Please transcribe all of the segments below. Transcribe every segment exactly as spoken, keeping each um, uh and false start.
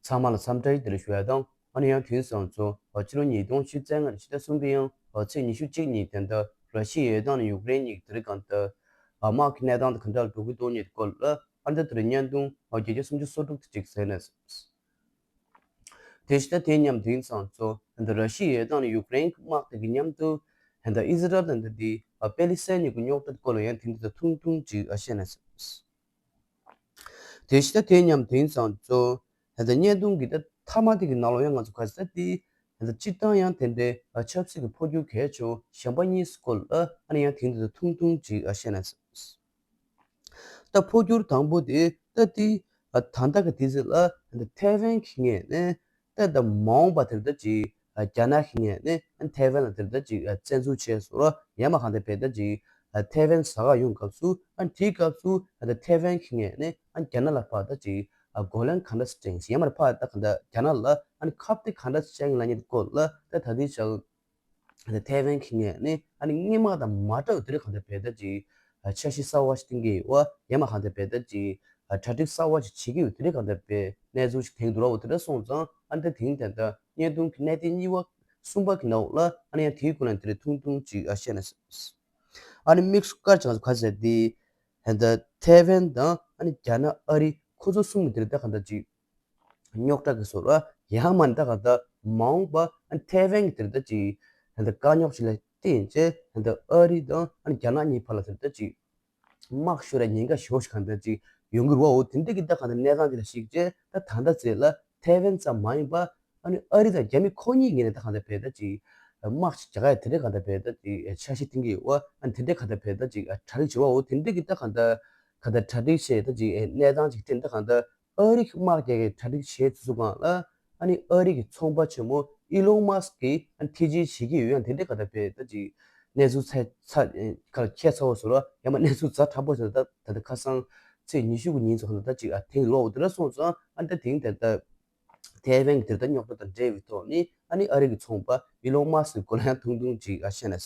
ཚང་མ་ལ་འཚམས་འདྲི་བདེ་ལེགས་ཞུ་ཡ་དང་། ཨ་ནི་ཡང་དུས་སང་ཚོ་ཕྱི་ལོ་ཉིས་སྟོང་ཉི་ཤུ་རྩ་ལྔ་ཕྱི་ཟླ་གསུམ་པའི་ཡང་ཚེས་ཉི་ཤུ་གཅིག་ཉིན་དེ་འདྲ་ར་ཤི་ཡའི་དང་ཡུཀ་རེན་གཉིས་ཀྱི་དེ་རིང་གང་ལྟར་དམག་གི་གནས་སྟངས་དེ་ག་འདྲ་འགྲོ་གི་འདུག་མཁན་སྐོར་ལ་ཨ་འདི་དེ་རིང་བརྙན་ཐུང་བརྒྱ་ཆ་སུམ་ཅུ་སོ་དྲུག་དེ་གཅིག་གསན་ནས། དེ་བཞིན་དེ་མཉམ་དེང་སང་ཚོ་འདི་ར་ཤི་ཡའི་དང་ཡུཀ་རེན་གྱི་དམག་དེ་གི་མཉམ་དུ་འདི་ཨི་ཟི་རལ་དང་འདི་དེ་པེ་ལི་སི་ཐན་གཉིས་ཀྱི་རྙོག་དྲ་སྐོར་ལ་ཡང་དེང་དུས་ཐུང་ཐུང་ཅིག་བཤད་ནས། དེ་བཞིན་དེ་མཉམ་དེང་སང་ཚོ་འདི་བརྙན་ཐུང་གི་ད་མཐའ་མ་དེ་གི་ནང་ལོགས་ཡང་ང་ཚོ་ག་ཚོད་དེ་འདི་སྤྱིར་བཏང་ཡང་དེ་འདྲའི་ཆབ་སྲིད་ཀྱི་འཕོ་འགྱུར་གལ་ཆེ་བོ་གཞན་པ་གཉིས་སྐོར་ལ་ཨ་ནི་ཡང་དེང་དུས་ཐུང་ཐུང་ཅིག་བཤད་ནས། ད་འཕོ་འགྱུར་དང་པོ་དེ་ད་དེ་ད་ལྟ་གི་དུས་ཚོད་ལ་ད་ཐའེ་ཝན་གྱི་ངོས་ནས་ད་ད་མ་འོངས་པ་དེར་ད་ཅིག་རྒྱ་ནག་གི་ངོས་ནས་ཐའེ་ཝན་ལ་དེར་ད་ཅིག་བཙན་འཛུལ་བྱས་སོང་ར་ཡང་མ་གང་ད་བས་ད་ཅིག་ཐའེ་ཝན་ཟ་ག་ཡོང་སྐབས་སུ་ཨ་དེའི་སྐབས་སུ་ད་ཐའེ་ཝན་གྱི་ངོས་ནས་ཨ་རྒྱ་ནག་ལ་ཕར་ད་ཅིག་རྒོལ་ལན་གང་འདྲ་སྤྲད་ཡང་མ་ཕར་ད་གང་ད་རྒྱ་ནག་ལ་ཨ་ཁ་གཏད་གང་འདྲ་བྱས་ཡིན་ལ་ཉེ་སྐོར་ལ་ད་ད་དུས་ཆགས། ཐའེ་ཝན་གྱི་ངོས་ནས་ཨ་ནི་སྔོན་མ་དང་མ་འདྲ་བའི་དེ་རིང་གང་ལྟར་བས་ད་ཅིག་འཆར་གཞི་གསར་བ་ཞིག་བཏིང་གི་ཡོད་པ་ཡང་མ་གང་ལྟར་བས་ད་ཅིག་གྲ་སྒྲིག་གསར་བ་ཞིག་བྱེད་ཀྱི་ཡོད་དེ་རིང་གང་ལྟར་བས་གནས་ཚུལ་ཞིག་དེང་དུ་རོ་བ་དེ་འདྲ་སོང་ཙང་ཨ་ནི་ད་དེང་དེ་ལྟར་བརྙན་ཐུང་གི་གནད་དོན་གཉིས་པ་གསུམ་པ་གི་ནང་ལ་ཨ་ནི་ཡང་དེའི་སྐོར་ལ་དེ་རིང་ཐུང་ཐུང་ཅིག་བཤད་ནས། ཨ་ནི་དམིགས་སུ་བཀར་ཅིག་ག་ཟེར་དེ་ད་ཐའེ་ཝན་དང་ཨ་ནི་རྒྱ་ནག་ཨ་རི་ཁོ་ཚོ་གསུམ་གྱི་དེ་རིང་ད་གང་ལྟར་ཅིག་རྙོག་དྲ་གི་བཟོ་འདྲ་ཡང་མ་འདྲ་ག་ད་མ་འོངས་པ་ཨ་ཐའེ་ཝན་གྱི་དེར་ད་ཅིག་ད་དཀའ་རྙོག་ཅིག་ལ་བརྟེན་བྱས་ད་ཨ་རི་དང་ཨ་རྒྱ་ནག་གཉིས་བར་ལ་དེར་ད་ཅིག་དམག་ཤོར་ཡ་ཉེན་ཁ་ཞེ་པོ་ཞིག་གང་ད་ཅིག་ཡོང་གི་རེད་བ། འོ་དེ་འདྲ་གི་ད་གང་ད་གནས་སྟངས་དེ་ལ་གཞིགས་བྱས་ད་ད་ལྟ་ཚེ་ལ་ཐའེ་ཝན་ཙམ་མ་ཡིན་པ་ཨ་ནི་ཨ་རི་དང་རྒྱ་མི་ཁོ་གཉིས་ངོས་ནས་ད་གང་ད་བས་ད་ཅིག་དམག་ཅིག་རྒྱག་ཡ་དེ་འདྲ་གང་ད་བས་ད་ཅིག་འཆར་གཞི་བཏིང་གི་ཡོད་བ། ཨ་ནི་དེ་འདྲ་གང་ད་བས་ད་ཅིག་གྲ་སྒྲིག་བྱེད་བ། འོ་དེ་འདྲ་གི་ད་གང་ད་གང་ད་གྲ་སྒྲིག་བྱས་ད་ཅིག་གནས་སྟངས་ཅིག་བསྟན་ད་གང་ད། ཨ་རི་གི་དམག་རྒྱག་གི་གྲ་སྒྲིག་བྱས་ཚུལ་སྒང་ལ་ཨ་ནི་ཨ་རི་གི་ཚོང་པ་ཆེན་མོ་ཨི་ལོན་མཱ་སི་ཀི་གིས་ཨ་ནི་ཐེ་ཇུས་བྱེད་ཀྱི་ཡོད་ཡང་དེ་འདྲའི་ག་ད་བས་ད་ཅིག་གནས་ཚུལ་ཚ་ཚ་ག་ཁྱད་མཚར་བོ་བཟོ་ར་ཡང་མ་གནས་ཚུལ་ཛ་དྲག་པོ་བཟོ་ད་ད་ད་ཁ་སང་ཚེས་ཉི་ཤུ་གི་ཉིན་ཚོ་ག་ད་ཅིག་ཨ་དེང་ལོག་དེ་འདྲ་སོང་ཙང་ཨ་ནི་ད་དེང་དེ་ད་ཐའེ་ཝན་གྱི་དེ་ད་རྙོག་དྲ་དང་འབྲེལ་བའི་ཐོག་ནས་ཨ་ནི་ཨ་རི་གི་ཚོང་པ་ཨི་ལོན་མཱ་སི་ཀི་སྐོར་ལ་ཡང་ཐུང་ཐུང་ཅིག་ཨ་བཤད་ན།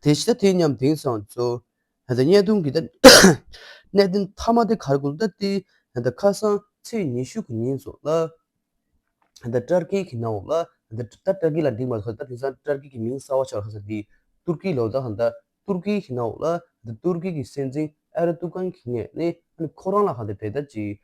དེ་བཞིན་དེ་མཉམ་དེང་སང་ཚོ་ད་བརྙན་ཐུང་གི་ད་གནད་དོན་མཐའ་མ་དེ་ག་རེ་གོ་ད་དེ་ད་ཁ་སང་ཚེས་ཉི་ཤུ་གི་ཉིན་ཚོ་ལ་ད་ཏར་ཀི་གི་ནང་ལ་ད་ད་ཏར་ཀི་ལ་འགྲིག་མ་ཐུབ་ད་དེང་སང་ཏར་ཀི་གི་མིང་གསར་བ་ཆགས་ལ་ཁ་ས་དེ་ཏུར་ཀི་ལོ་ད་ད་ཏུར་ཀི་གི་ནང་ལ་ད་ཏུར་ཀི་གི་སྲིད་འཛིན་ཨེར་ཏུ་གན་གི་ངོས་ནས་ཁོ་རང་ལ་ག་ད་བས་ད་ཅིག་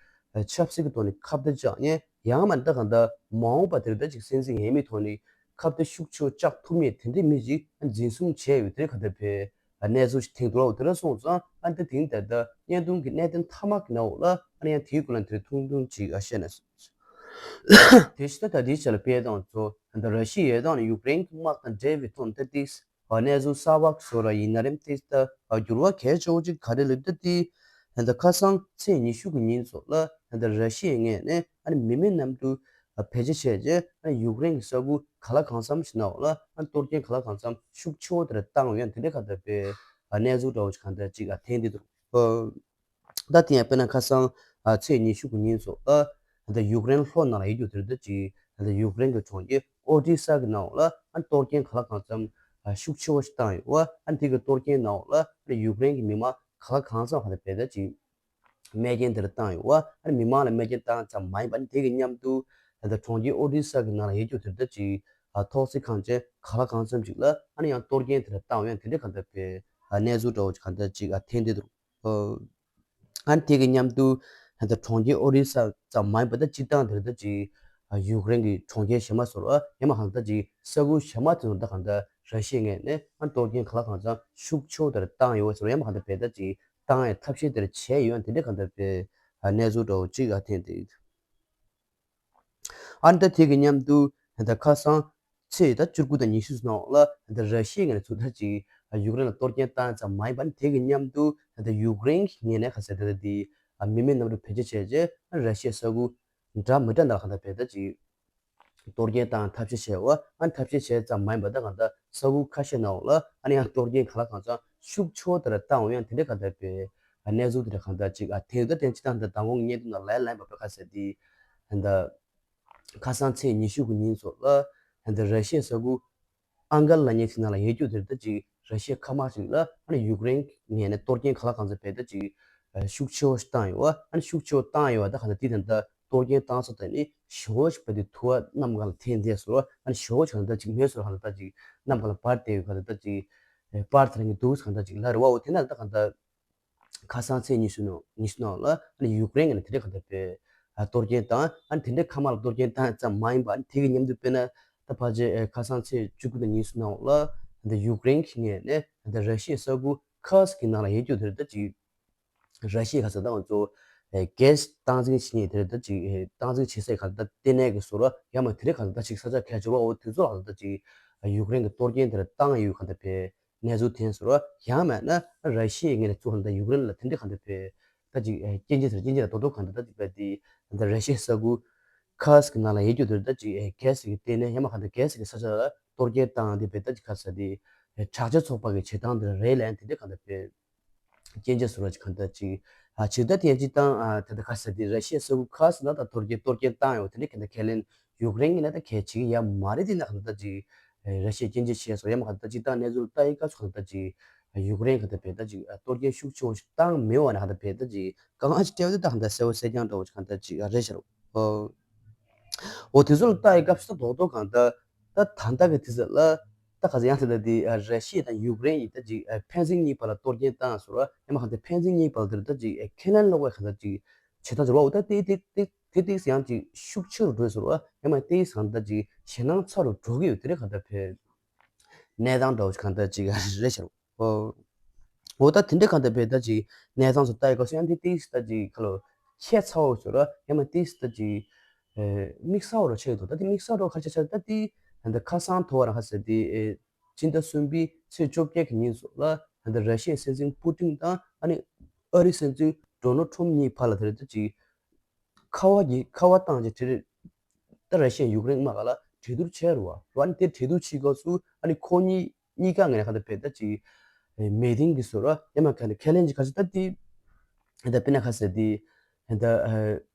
ཆབ་སྲིད་ཀྱི་ཐོག་ནས་ཁ་གཏད་བཅག་ཡས་ཡང་མ་ད་ག་ད་མ་འོངས་པ་དེར་ད་ཅིག་སྲིད་འཛིན་ཡས་མའི་ཐོག་ནས་ཁ་གཏད་ཤུགས་ཆེ་བོ་བཅག་ཐུབ་མཁན་དེ་འདྲའི་མི་ཞིག་འཛིན་བཟུང་བྱས་ཡོད་དེ་ག་ད་བས་གནས་ཚུལ་ཞིག་ཐེངས་དུ་ལོག་དེ་འདྲ་སོང་ཙང་ཨ་ནི་ད་དེང་ད་ད་བརྙན་ཐུང་གི་གནད་དོན་མཐའ་མ་གི་ནང་ལ་ཨ་ནི་ཡང་དེའི་སྐོར་ལ་དེ་ཐུང་ཐུང་ཅིག་ཨ་བཤད་ན། དེ་བཞིན་ད་ད་དེའི་ཆ་ལ་དཔེ་དང་ཚོ་ད་ར་ཤི་ཡའི་དང་ཡུཀ་རེན་གྱི་དམག་དང་འབྲེལ་བའི་ཐོག་ནས་ད་ཏིས་གནས་ཚུལ་གསར་བ་བཟོ་ར་ཡིན་ན་རེམ་ཏིས་ད་འགྱུར་བ་གལ་ཆེ་བོ་ཅིག་ག་རེ་ལབ་ད་ཏི་ད་ཁ་སང་ཚེས་ཉི་ཤུ་གི་ཉིན་ཚོ་ལ་ད་ར་ཤི་ཡའི་ངོས་ནས་ཨ་ནི་མི་མེད་གནམ་གྲུ་བེད་སྤྱོད་བྱས་རྗེས་ཡུཀ་རེན་གྱི་ས་ཁུལ་ག་ལ་གང་འཚམ་ཞིག་ནང་ལ་གཏོར་སྐྱོན་ག་ལ་གང་འཚམ་ཤུགས་ཆེ་བོ་དེར་བཏང་ཡོད་དེ་འདྲའི་ག་ད་པའི་གནས་ཚུལ་འདྲ་བོ་ཞིག་གང་ལྟར་ཅིག་ཐེངས་འདི་འདུག་ད་དེ་ཡང་དཔེར་ན་ཁ་སང་ཚེས་ཉི་ཤུ་གི་ཉིན་ཚོ་ལ་ད་ཡུཀ་རེན་ལྷོ་ནང་ལ་ཡོད་རྒྱུ་དེར་ད་ཅིག་ད་ཡུཀ་རེན་གྱི་གྲོང་ཁྱེར་ཨོ་ཌི་ས་གི་ནང་ལ་གཏོར་སྐྱོན་ག་ལ་གང་འཚམ་ཤུགས་ཆེ་བོ་ཞིག་བཏང་ཡོད་པ། དེ་གི་གཏོར་སྐྱོན་ནང་ལ་ཡུཀ་རེན་གྱི་མི་མང་ག་ལ་གང་འཚམ་ག་ལ་བས་ད་ཅིག་རྨས་སྐྱོན་དེ་འདྲ་བཏང་ཡོད་པ། མི་མང་ལ་རྨས་སྐྱོན་བཏང་ཙམ་མ་ཡིན་པ་ནི་དེ་གི་མཉམ་དུ་ད་གྲོང་ཁྱེར་ཨོ་ཌི་ས་གི་ནང་ལ་ཡོད་རྒྱུ་དེ་ད་ཅིག་ཐོག་བརྩེགས་ཁང་ཆེན་ག་ལ་གང་འཚམ་ཅིག་ལ་ཨ་ནི་ཡང་གཏོར་སྐྱོན་དེ་འདྲ་བཏང་ཡོད་དེ་འདྲ་གང་ལྟར་བས་གནས་ཚུལ་འདྲ་བོ་གང་ལྟར་ཅིག་ཐེངས་འདི་འདུག་ཨ་ནི་དེ་གི་མཉམ་དུ་ད་གྲོང་ཁྱེར་ཨོ་ཌི་ས་ཙམ་མ་ཡིན་པ་ད་སྤྱིར་བཏང་དེར་ད་ཅིག་ཡུཀ་རེན་གྱི་གྲོང་ཁྱེར་གཞན་མ་ཚོར་ཡང་མ་གང་ད་ཅིག་ས་ཁུལ་གཞན་མ་དེ་ཚོ་ད་གང་ལྟར་ར་ཤི་ཡའི་ངོས་ནས་ཨ་གཏོར་སྐྱོན་ག་ལ་གང་འཚམ་ཤུགས་ཆེ་བོ་དེར་བཏང་ཡོད་པ་ཚོར་ཡང་མ་གང་ལྟར་བས་ད་ཅིག་བཏང་ཡའི་ཐབས་ཤེས་དེར་བྱས་ཡོད་དེ་འདྲ་གང་ལྟར་བས་གནས་ཚུལ་འདྲ་བོ་ཅིག་ཐེངས་འདི། ཨ་ནི་ད་དེ་གི་མཉམ་དུ་ད་ཁ་སང་ཚེས་ད་བཅུ་དགུ་དང་ཉི་ཤུ་ནང་ལ་ད་ར་ཤི་ཡའི་ངོས་ནས་ཚུར་ད་ཅིག་ཡུཀ་རེན་ལ་གཏོར་སྐྱོན་བཏང་ཙམ་མ་ཡིན་པ་ནི་དེ་གི་མཉམ་དུ་ད་ཡུཀ་རེན་གྱི་ངོས་ནས་ཁ་གསལ་ད་ད་དེ་མི་མེད་གནམ་གྲུ་བེད་སྤྱོད་བྱས་རྗེས་ར་ཤི་ཡའི་ས་ཁུལ་འདྲ་མི་འདྲ་ནང་ལ་གང་ལྟར་བས་ད་ཅིག་གཏོར་སྐྱོན་བཏང་ཐབས་ཤེས་བྱས་པ། ཨ་ནི་ཐབས་ཤེས་བྱས་ཙམ་མ་ཡིན་པ་ད་གང་ལྟར་ས་ཁུལ་ཁ་ཤས་ནང་ལ་ཨ་ནི་ཡང་གཏོར་སྐྱོན་ག་ལ་གང་འཚམ་ཤུགས་ཆེ་བོ་དེར་བཏང་ཡོད་དེ་འདྲ་གང་ལྟར་བས་གནས་ཚུལ་དེ་འདྲ་གང་ལྟར་ཅིག་ཐེངས་ད་དེ་སྤྱིར་བཏང་ད་མདང་དགོང་གི་བརྙན་ཐུང་ནང་ལ་ལན་ལན་པ་པ་ཁ་གསལ་དེ་ད། ཁ་སང་ཚེས་ཉི་ཤུ་གི་ཉིན་ཚོ་ལ་ད་ར་ཤི་ཡའི་ས་ཁུལ་ཨང་གར་ལབ་མཁན་ཞིག་ནང་ལ་ཡོད་རྒྱུ་དེར་ད་ཅིག་ར་ཤི་ཡའི་མཁའ་དམག་ཅིག་ལ་ཨ་ནི་ཡུཀ་རེན་ངོས་ནས་གཏོར་སྐྱོན་ག་ལ་གང་འཚམ་བས་ད་ཅིག་ཤུགས་ཆེ་བོ་ཞིག་བཏང་ཡོད་པ། ཨ་ནི་ཤུགས་ཆེ་བོ་བཏང་ཡོད་པ་ད་གང་ལྟར་དེ་ད་ད་ གཏོར་སྐྱོན་བཏང་ས་དེ་ནི་ཞེ་པོ་ཅིག་བས་དེ་ཐུ་བ་གནམ་གང་ལ་འཐེན་བསྡད་སོང་། ཨ་ནི་ཞེ་པོ་ཅིག་གང་ལྟར་ཅིག་མེ་སོར་གང་ལྟར་ཅིག་གནམ་གང་ལ་འབར་བསྡད་ཡོད། གང་ལྟར་ཅིག་པར་དེ་རང་གི་འདུག་གང་ལྟར་ཅིག་ལ་རེད་བ། འོ་དེ་ན་ད་གང་ལྟར་ཁ་སང་ཚེས་ཉི་ཤུ་ནང་ཉི་ཤུ་ནང་ལ་ཨ་ནི་ཡུཀ་རེན་གྱི་ནས་དེ་འདྲའི་གང་ལྟར་པའི་གཏོར་སྐྱོན་བཏང་། ཨ་ནི་དེ་འདྲའི་ཁ་མ་ལ་གཏོར་སྐྱོན་བཏང་ཙམ་མ་ཡིན་པ། ཨ་ནི་དེ་གི་མཉམ་དུ་དཔེར་ན་ད་ཕལ་ཆེར་ཁ་སང་ཚེས་བཅུ་དགུ་དང་ཉི་ཤུ་ནང་ལ་ད་ཡུཀ་རེན་གྱི་ངོས་ནས་ད་ར་ཤི་ཡའི་ས་ཁུལ་ཁར་སི་ཀི་ནང་ལ་ཡོད་རྒྱུ་དེར་ད་ཅིག་ར་ཤི་ཡའི་ཁ་ས་ད་ང་ཚོ་གྷེ་སི་སྟངས་འཛིན་བྱེད་མཁན་དེར་ད་ཅིག་སྟངས་འཛིན་བྱེད་སའི་ཁ་ད་ལྟེ་གནས་ཀྱི་སོ་ར་ཡང་མ་དེ་རེ་ཁ་ད་ཅིག་ས་ཆ་གལ་ཆེ་བ། འོ་དེ་ཚོ་ལ་ད་ཅིག་ཡུཀ་རེན་གྱི་གཏོར་སྐྱོན་དེར་བཏང་ཡོད་ཁ་ད་པའི་གནས་ཚུལ་ཐོན་སོང་། ཡང་མིན་ན་ར་ཤི་ཡའི་ངོས་ནས་ཚུར་ཧན་ད་ཡུཀ་རེན་ལ་དེ་འདྲའི་གང་ལྟར་པའི་ད་ཅིག་རྐྱེན་ཅན་ཟེར་རྐྱེན་ཅན་ལ་རྡོག་རྡོག་གང་ལྟར་ད་ཅིག་པའི་དེ་ད་ར་ཤི་ཡའི་ས་ཁུལ་ཁར་སི་ཀི་ནང་ལ་ཡོད་རྒྱུ་དེར་ད་ཅིག་གྷེ་སི་གི་ལྟེ་གནས་ཡང་མ་གང་ལྟར་གྷེ་སི་གི་ས་ཆ་ལ་གཏོར་སྐྱོན་བཏང་དེ་པའི་ད་ཅིག་ག་ས་དེ་དྲག་ཆས་ཚོགས་པ་གི་བྱེད་སྟངས་དེ་རེད་ལན་དེ་འདྲའི་གང་ལྟར་པའི་རྐྱེན་ཅན་སོ་ར་ཅིག་གང་ལྟར་ཅིག་ཨ་ཇི་ལྟར་དེ་ཡང་ཅིག་བཏང་། ཨ་ད་ལྟ་ག་ས་དེ་ར་ཤི་ཡའི་ས་ཁུལ་ཁར་སི་ན་ད་གཏོར་སྐྱོན་གཏོར་སྐྱོན་བཏང་ཡོད། དེ་འདྲའི་གང་ལྟར་ཁས་ལེན་ཡུཀ་རེན་གྱི་ན་ད་གལ་ཆེ་གི་ཡ་མ་རེད། དེ་ན་གང་ལྟར་ཅིག་ར་ཤི་ཡའི་རྐྱེན་ཅན་བྱས་སོ་ཡ་མ་གང་ལྟར་ཅིག་བཏང་གནས་ཚུལ་ལྟ་ཡི་སྐབས་སུ་གང་ལྟར་ཅིག་ཡུཀ་རེན་གང་ལྟར་བས་ད་ཅིག་གཏོར་སྐྱོན་ཤུགས་ཆེ་བོ་ཞིག་བཏང་མེད་བ་ན་གང་ལྟར་བས་ད་ཅིག་དཀའ་ངལ་ཅིག་སྤྲད་དེ་ད་གང་ལྟར་གསལ་བོ་གསལ་རྐྱང་འདྲ་བོ་ཅིག་གང་ལྟར་ཅིག་རེད་ཤག་རོ། འོ་དེ་ཚོ་ལ་ལྟ་ཡི་སྐབས་སུ་ད་རྡོག་རྡོག་གང་ལྟར་ད་ད་ལྟ་གི་དུས་ཚོད་ལ་ད་ག་ཚོད་ཡང་དེ་ལ་དེ་ར་ཤི་ཡ་དང་ཡུཀ་རེན་ཡི་ད་ཅིག་ཕན་ཚུན་གཉིས་བར་ལ་གཏོར་སྐྱོན་བཏང་སོང་། ཡང་མ་གང་ལྟར་ཕན་ཚུན་གཉིས་བར་ལ་དེ་ད་ཅིག་ཁས་ལེན་ལོག་པའི་གང་ལྟར་ཅིག་བྱེད་སྟངས་ཅིག་རོ། འོ་ད་དེ་དེ་དེ་དེ་ཏིག་ཡང་ཅིག་ཤུགས་ཆེ་རུ་འགྲོ་སོང་། ཡང་མ་ཏིག་གང་ལྟར་ཅིག་ཞེད་སྣང་ཚ་རུ་འགྲོ་གི་ཡོད། དེ་རེད་གང་ལྟར་བས་གནས་སྟངས་འདྲ་བོ་ཅིག་གང་ལྟར་ཅིག་རེད་ཤག་འོ་ད་དེ་འདྲ་གང་ལྟར་བས་ད་ཅིག་གནས་སྟངས་སུ་ལྟ་ཡི་སྐབས་སུ་ཡང་དེ་ཏིག་ད་ཅིག་ཁ་ལོ་ཁྱད་མཚར་བོ་ཞིག་རེད། ཡང་མ་ཏིག་ད་ཅིག་དམིགས་བསལ་བོ་རུ་ཆགས་འདུག་ད་དེ་དམིགས་བསལ་རུ་ཁ་ཆ་ཆ་ད་དེ་ད་ཁ་སང་ཐོ་བ་ར་ཁ་ཟེར་དེ་སྤྱི་ཟླ་གསུམ་པའི་ཚེས་བཅོ་བརྒྱད་ཀྱི་ཉིན་སོགས་ལ་ད་ར་ཤི་ཡའི་སྲིད་འཛིན་པུ་ཏིན་དང་ཨ་ནི་ཨ་རིའི་སྲིད་འཛིན་ཌོ་ནལ་ཁྲོམ་གཉིས་བར་ལ་དེ་རེད་ད་ཅིག་ཁ་བ་གི་ཁ་བ་བཏང་རྗེས་དེ་རེད། ད་ར་ཤི་ཡ་ཡུཀ་རེན་དམག་ལ་གྲོས་བསྡུར་བྱས་རུ་བ་རུ་ཨ་ནི་དེ་གྲོས་བསྡུར་བྱེད་སྐབས་སུ་ཨ་ནི་ཁོ་གཉིས་གཉིས་ཀ་ངས་ཁ་ད་བས་ད་ཅིག་མེ་ཏིང་གི་སོ་ར་ཡ་མ་ཁ་ནས་ཁས་ལེན་གྱི་ཁ་ཆེ་ད་དེ་ད་དཔེར་ན་ཁ་ཟེར་དེ་ད་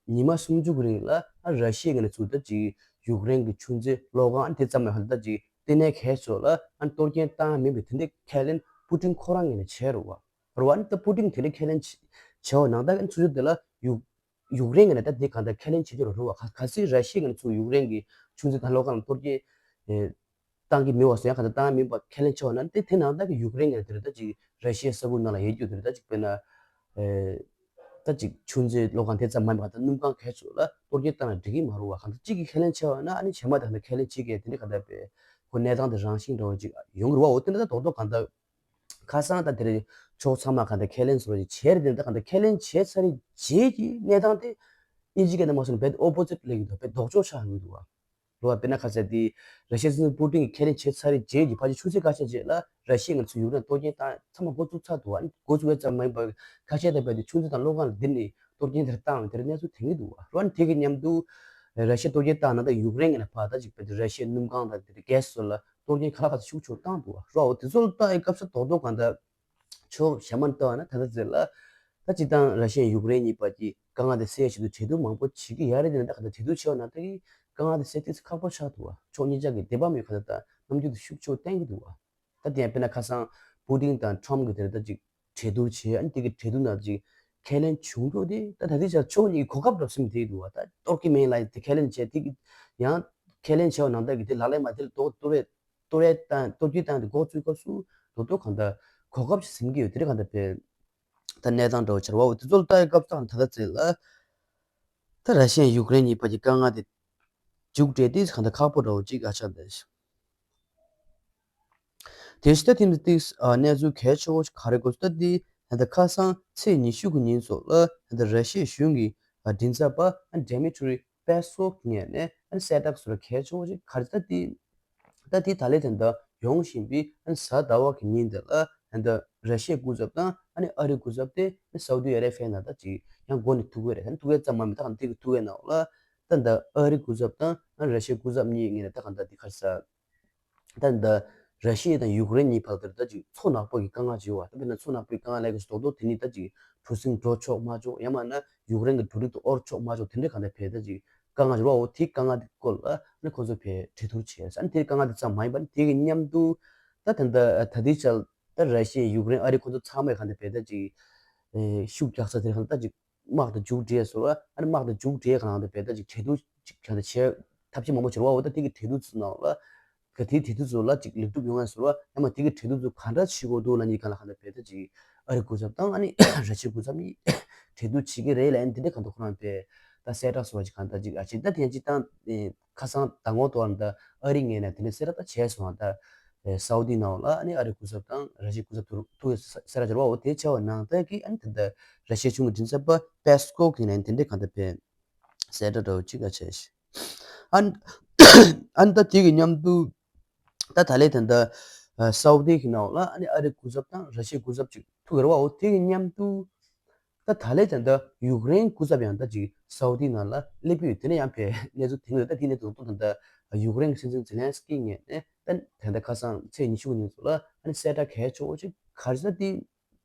ཉི་མ་སུམ་ཅུ་གི་རིང་ལ་ཨ་ར་ཤི་ཡ་ངས་ཚུར་ད་ཅིག་ཡུཀ་རེན་གྱི་ཆུ་མཛོད་གློག་ཁང་ཨ་ནི་དེ་ཙམ་ལ་ཁ་ད་ཅིག་ལྟེ་གནས་གལ་ཆེ་ལ་ཨ་ནི་གཏོར་སྐྱོན་བཏང་མིན་པའི་དེ་འདྲའི་ཁས་ལེན་པུ་ཏིན་ཁོ་རང་ངོས་ནས་བྱས་རུ་བ། རུ་བ་ཨ་ནི་ད་པུ་ཏིན་དེ་འདྲའི་ཁས་ལེན་བྱས་བ་ནང་ད་ཨ་ནི་ཚུར་ཚུར་དེ་ལ་ཡུ་ཡུཀ་རེན་ངོས་ནས་ད་དེ་གང་ལྟར་ཁས་ལེན་བྱེད་རྒྱུ་རུ་རུ་བ། ག་ག་ཚོད་ར་ཤི་ཡ་ངོས་ནས་ཚུར་ཡུཀ་རེན་གྱི་ཆུ་མཛོད་དང་གློག་ཁང་ལ་གཏོར་སྐྱོན་བཏང་གི་མེད་བ་སོ་ཡང་གང་ལྟར་བཏང་མིན་པ་ཁས་ལེན་བྱས་བ་ན་དེ་དེ་ནང་ད་གི་ཡུཀ་རེན་ངོས་ནས་དེ་རེད་ད་ཅིག་ར་ཤི་ཡའི་ས་ཁུལ་ནང་ལ་ཡོད་རྒྱུ་དེ་རེད་ད་ཅིག་དཔེར་ན། ད་ཅིག་ཆུ་མཛོད་གློག་ཁང་དེ་ཙམ་མ་ཡིན་པར་ད་སྣུམ་ཁང་གལ་ཆེ་ལ་གཏོར་སྐྱོན་བཏང་ན་འགྲིག་གི་མ་རུང་བ། གང་ལྟར་གཅིག་གིས་ཁས་ལེན་བྱས་པ་ན་ཨ་ནི་གཞན་པ་དང་ཁས་ལེན་བྱེད་མཁན་དེ་འདྲ་ག་འདྲ་བས་ཁོ་གནས་སྟངས་དེ་རང་བཞིན་འདྲ་བ་ཅིག་ཡོང་གི་རུང་བ། འོ་དེ་འདྲ་ད་རྡོག་རྡོག་གང་ལྟར་ཁ་སང་ད་དེ་རེད་ཕྱོགས་ཚང་མ་གང་ལྟར་ཁས་ལེན་བཟོ་བ་ཅིག་བྱས་རེད། དེ་འདྲ་གང་ལྟར་ཁས་ལེན་བྱས་ཚར་རེད་རྗེས་ཀྱི་གནས་སྟངས་དེ་དབྱིན་ཇི་སྐད་ནང་མ་སོང་བས་ཨོ་པོ་ཛིཊ་ལེགས་འདུག་བས་ལྡོག་ཕྱོགས་ཆགས་ཡོང་གི་འདུག་བ། རུ་བ་དཔེར་ན་ཁ་ཟེར་དེ་ར་ཤི་ཡའི་སྲིད་འཛིན་པུ་ཏིན་གྱིས་ཁས་ལེན་བྱས་ཚར་རེད་རྗེས་ཀྱི་ཕལ་ཆེར་ཆུ་ཚོད་ཁ་ཤས་རྗེས་ལ་ར་ཤི་ཡ་ངོས་ནས་ཚུར་ཡུཀ་རེན་གཏོར་སྐྱོན་བཏང་ཚང་མ་འགོ་བཙུགས་ཚར་འདུག་བ། འགོ་བཙུགས་པའི་ཙམ་མ་ཡིན་པར་ཁ་ཤས་དང་བས་དེ་ཆུ་མཛོད་དང་གློག་ཁང་ལ་འདིར་ནས་གཏོར་སྐྱོན་དེར་བཏང་བའི་དེར་གནས་ཚུལ་ཐོན་གྱི་འདུག་བ། རུ་བ་དེ་གི་མཉམ་དུ་ར་ཤི་ཡ་གཏོར་སྐྱོན་བཏང་ན་ད་ཡུཀ་རེན་ངོས་ནས་ཕར་ད་ཅིག་བས་དེ་ར་ཤི་ཡའི་སྣུམ་ཁང་དང་དེ་གྷེ་སི་སོགས་ལ་གཏོར་སྐྱོན་ག་ལ་ག་ཚོད་ཤུགས་ཆེ་བཏང་འདུག་བ། རུ་བ་འོ་དེ་ཚོ་ལ་ལྟ་ཡི་སྐབས་སུ་རྡོག་རྡོག་གང་ལྟར། ཕྱོགས་གཞན་མ་ལྟ་བ་ན་ད་ལྟ་ཚེ་ལ། ད་སྤྱིར་བཏང་ར་ཤི་ཡ་ཡུཀ་རེན་གཉིས་བར་གྱི་དཀའ་ངལ་དེ་སེལ་ཆེད་དུ་གྲོས་བསྡུར་མང་པོ་བྱེད་ཀྱི་ཡ་རེད། དེ་ན་ད་ག་ད་གྲོས་བསྡུར་བྱས་པ་ན་ད་གི་དཀའ་ངལ་དེ་སེལ་ཏོག་ཙམ་ཁག་པོ་ཆགས་འདུག་བ། ཕྱོགས་གཉིས་ཆ་གི་དད་པ་མེད་ག་ད་ད་རྣམ་འགྱུར་དེ་ཤུགས་ཆེ་བསྟན་གྱི་འདུག་བ། ད་དེ་ཡང་དཔེར་ན་ཁ་སང་པུ་ཏིན་དང་ཁྲོམ་གྱི་དེ་རེད་ད་ཅིག་གྲོས་བསྡུར་བྱས། ཨ་ནི་དེ་གི་གྲོས་བསྡུར་ནང་ཅིག་ཁས་ལེན་བྱུང་འགྲོ་དེ་ད་ད་ལྟའི་ཆར་ཕྱོགས་གཉིས་གོ་སྐབས་འདྲ་སེམས་དེ་འདུག་བ། ད་གཏོར་གྱི་མེད་ལ་དེ་ཁས་ལེན་བྱས་དེ་གི་ཡང་ཁས་ལེན་བྱས་པ་ནང་ད་གི་དེ་ལག་ལེན་མ་དེ་ལ་གཏོར་གཏོར་བའི། གཏོར་ཡས་བཏང་གཏོར་སྐྱོན་བཏང་དེ་འགོ་བཙུགས་སྐབས་སུ་རྡོག་རྡོག་གང་ལྟར་གོ་སྐབས་ཤིག་ཟིན་གྱི་ཡོད། དེ་རིང་གང་ལྟར་བས་ད་གནས་སྟངས་འདྲ་བོ་ཆགས་པ་འོ་དེ་ཚོ་ལ་ལྟ་ཡི་སྐབས་སུ་ད་ལྟ་ཚེ་ལ་ད་ར་ཤི་ཡ་ཡུཀ་རེན་གཉིས་བར་གྱི་དཀའ་ངལ་དེ་མཇུག་སྒྲིལ་ཏེ་གང་ལྟར་ཁག་པོ་འདྲ་བོ་ཅིག་ཨ་ཆགས་འདུག་དེ་བཞིན་ད་ཐེངས་འདི་ཏིག་གནས་ཚུལ་གལ་ཆེ་བོ་ཞིག་ག་རེ་དགོས་ད་འདི་ད་ལྟ་ཁ་སང་ཚེས་ཉི་ཤུ་གི་ཉིན་སོགས་ལ་ད་ལྟ་ར་ཤི་ཡའི་གཞུང་གི་མགྲིན་ཚབ་པ་ཌེ་མི་ཊི་རི་པེ་སོབ་ངོས་ནས་སེ་ཊི་ཨབ་སོགས་ལ་གལ་ཆེ་བོ་ཞིག་ག་རེ་ད་འདི། ད་དེ་ད་ལས་དེ་འདྲ་ཡོང་བཞིན་པའི་ཨ་ནི་གཟའ་ཟླ་བ་གི་ཉིན་དེ་ལ་ཨ་ནི་ར་ཤི་ཡའི་སྐུ་ཚབ་དང་ཨ་ནི་ཨ་རིའི་སྐུ་ཚབ་དེ་ཨ་ནི་སའུ་ཏི་ཨ་རེ་བྷི་ཡའི་ནང་ད་ཅིག་ཡང་འགོ་ནས་ཐུག་གི་རེད། ཨ་ནི་ཐུག་གི་ཙམ་མ་མིན་ད་གང་དེ་གི་ཐུག་གི་ནང་ལ་ད་འདི་ཨ་རིའི་སྐུ་ཚབ་དང་ཨ་ནི་ར་ཤི་ཡའི་སྐུ་ཚབ་གཉིས་ངོས་ནས་ད་གང་ད་དེ་ག་རེ་ཟ། ད་འདི་ར་ཤི་ཡ་དང་ཡུཀ་རེན་གཉིས་བར་དུ་ད་ཅིག་མཚོ་ནག་པོ་གི་དཀའ་ངལ་ཅིག་ཡོད་བ། ད་དཔེར་ན་མཚོ་ནག་པོའི་དཀའ་ངལ་ལས་ཀྱི་རྡོག་རྡོག་དེ་ནི་ད་ཅིག་གྲུ་གཟིངས་འགྲོ་ཆོག་མ་ཆོག་ཡང་མིན་ན་ཡུཀ་རེན་གྱི་འབྲུ་རིགས་དེ་དབོར་ཆོག་མ་ཆོག་དེ་འདྲའི་གང་ལྟར་བས་ད་ཅིག་དཀའ་ངལ་རེད་བ། འོ་དེའི་དཀའ་ངལ་དེ་སྐོར་ལ་ནི་ཁོ་ཚོ་བས་གྲོས་བསྡུར་བྱས། ཨ་ནི་དེའི་དཀའ་ངལ་དེ་ཙམ་མ་ཡིན་པ་ནི་དེ་གི་མཉམ་དུ་ད་ད་ལྟ་ད་ལྟའི་ཆར་ད་ར་ཤི་ཡ་ཡུཀ་རེན་ཨ་རི་ཁོ་ཚོ་ཚང་མས་གང་ལྟར་བས་ད་ཅིག་ཤུགས་རྒྱག་ས་དེ་གང་ལྟར་ཅིག་ དམག་དང་མཇུག་སྒྲིལ་སོགས་ལ་ཨ་ནི་དམག་དང་མཇུག་སྒྲིལ་གང་དང་བས་ད་ཅིག་གྲོས་བསྡུར་ཅིག་གང་དང་བྱས་ཐབས་ཤེས་མང་པོ་བྱེད་རོགས་འོ་ད་དེ་གི་གྲོས་བསྡུར་ཚོ་ནང་ལ་ག་དེའི་གྲོས་བསྡུར་ཚོ་ལ་ཅིག་ལེགས་གྲུབ་ཡོང་ཡ་སོགས་ལ་ཡང་མ་དེ་གི་གྲོས་བསྡུར་ཚོ་གང་འདྲ་བྱེད་དགོས་འདུག་ལབ་ནི་གང་ལ་གང་དང་བས་ད་ཅིག་ཨ་རི་སྐུ་ཚབ་དང་ཨ་ནི་ར་ཤི་ཡའི་སྐུ་ཚབ་གཉིས་གྲོས་བསྡུར་བྱེད་ཀྱི་རེད་ལབ་ཡ་དེ་འདྲ་གང་དང་ཁོ་རང་བས་ད་གསལ་བསྒྲགས་སོགས་ཅིག་གང་དང་ཅིག་ཨ་ཅིག་ད་དེ་ཡང་ཅིག་ད་ཁ་སང་ཟླ་ངོ་ཐོག་ལ་ད་ཨ་རི་ངོས་ནས་དེ་ནས་གསལ་བསྒྲགས་ད་བྱས་སོང་ད། ཨེ་སའུ་དི་ནང་ལ་ཨ་ནི་ཨ་རིའི་སྐུ་ཚབ་དང་ར་ཤི་ཡའི་སྐུ་ཚབ་ཐུག་ཐུག་ཡོད་ས་ས་ར་ཇར་བའོ་དེ་བྱ་བ་ནང་ལྟར་གྱི་ཨ་ནི་ད་ལྟ་ར་ཤི་ཡའི་གཞུང་གི་མགྲིན་ཚབ་པ་པེ་སི་ཀོ་གི་ནས་དེ་འདྲའི་གང་ལྟར་ཕེ་གསལ་བསྒྲགས་འདྲ་བོ་ཅིག་ལ་བྱས་ཤིང་ཨ་ནི་ཨ་ནི་ད་དེ་གི་མཉམ་དུ་ད་ད་ལས་ད་ལྟ་ཨ་སའུ་དི་གི་ནང་ལ་ཨ་ནི་ཨ་རིའི་སྐུ་ཚབ་དང་ར་ཤི་ཡའི་སྐུ་ཚབ་ཅིག་ཐུག་ཡོད་རེད་བའོ་དེ་གི་མཉམ་དུ། ད་ད་ལས་ད་ལྟ་ཡུཀ་རེན་སྐུ་ཚབ་ཡང་ད་ཅིག་སའུ་དི་ནང་ལ་སླེབས་ཀྱི་ཡོད་དེ་ནས་ཡང་ཕེ་གནས་ཚུལ་དེ་ངོས་ད་དེ་ནས་དུ་ད་ལྟ་ཡུཀ་རེན་གྱི་སྲིད་འཛིན་ཛེ་ལན་སི་ཀི་ངོས་ནས་ད་ད་ལྟ་ཁ་སང་ཚེས་ཉི་ཤུ་ཉིན་ཚོ་ལ་ཨ་ནི་གསལ་བསྒྲགས་གལ་ཆེ་བོ་ཅིག་ག་རེ་ཟེར་ན་དེ་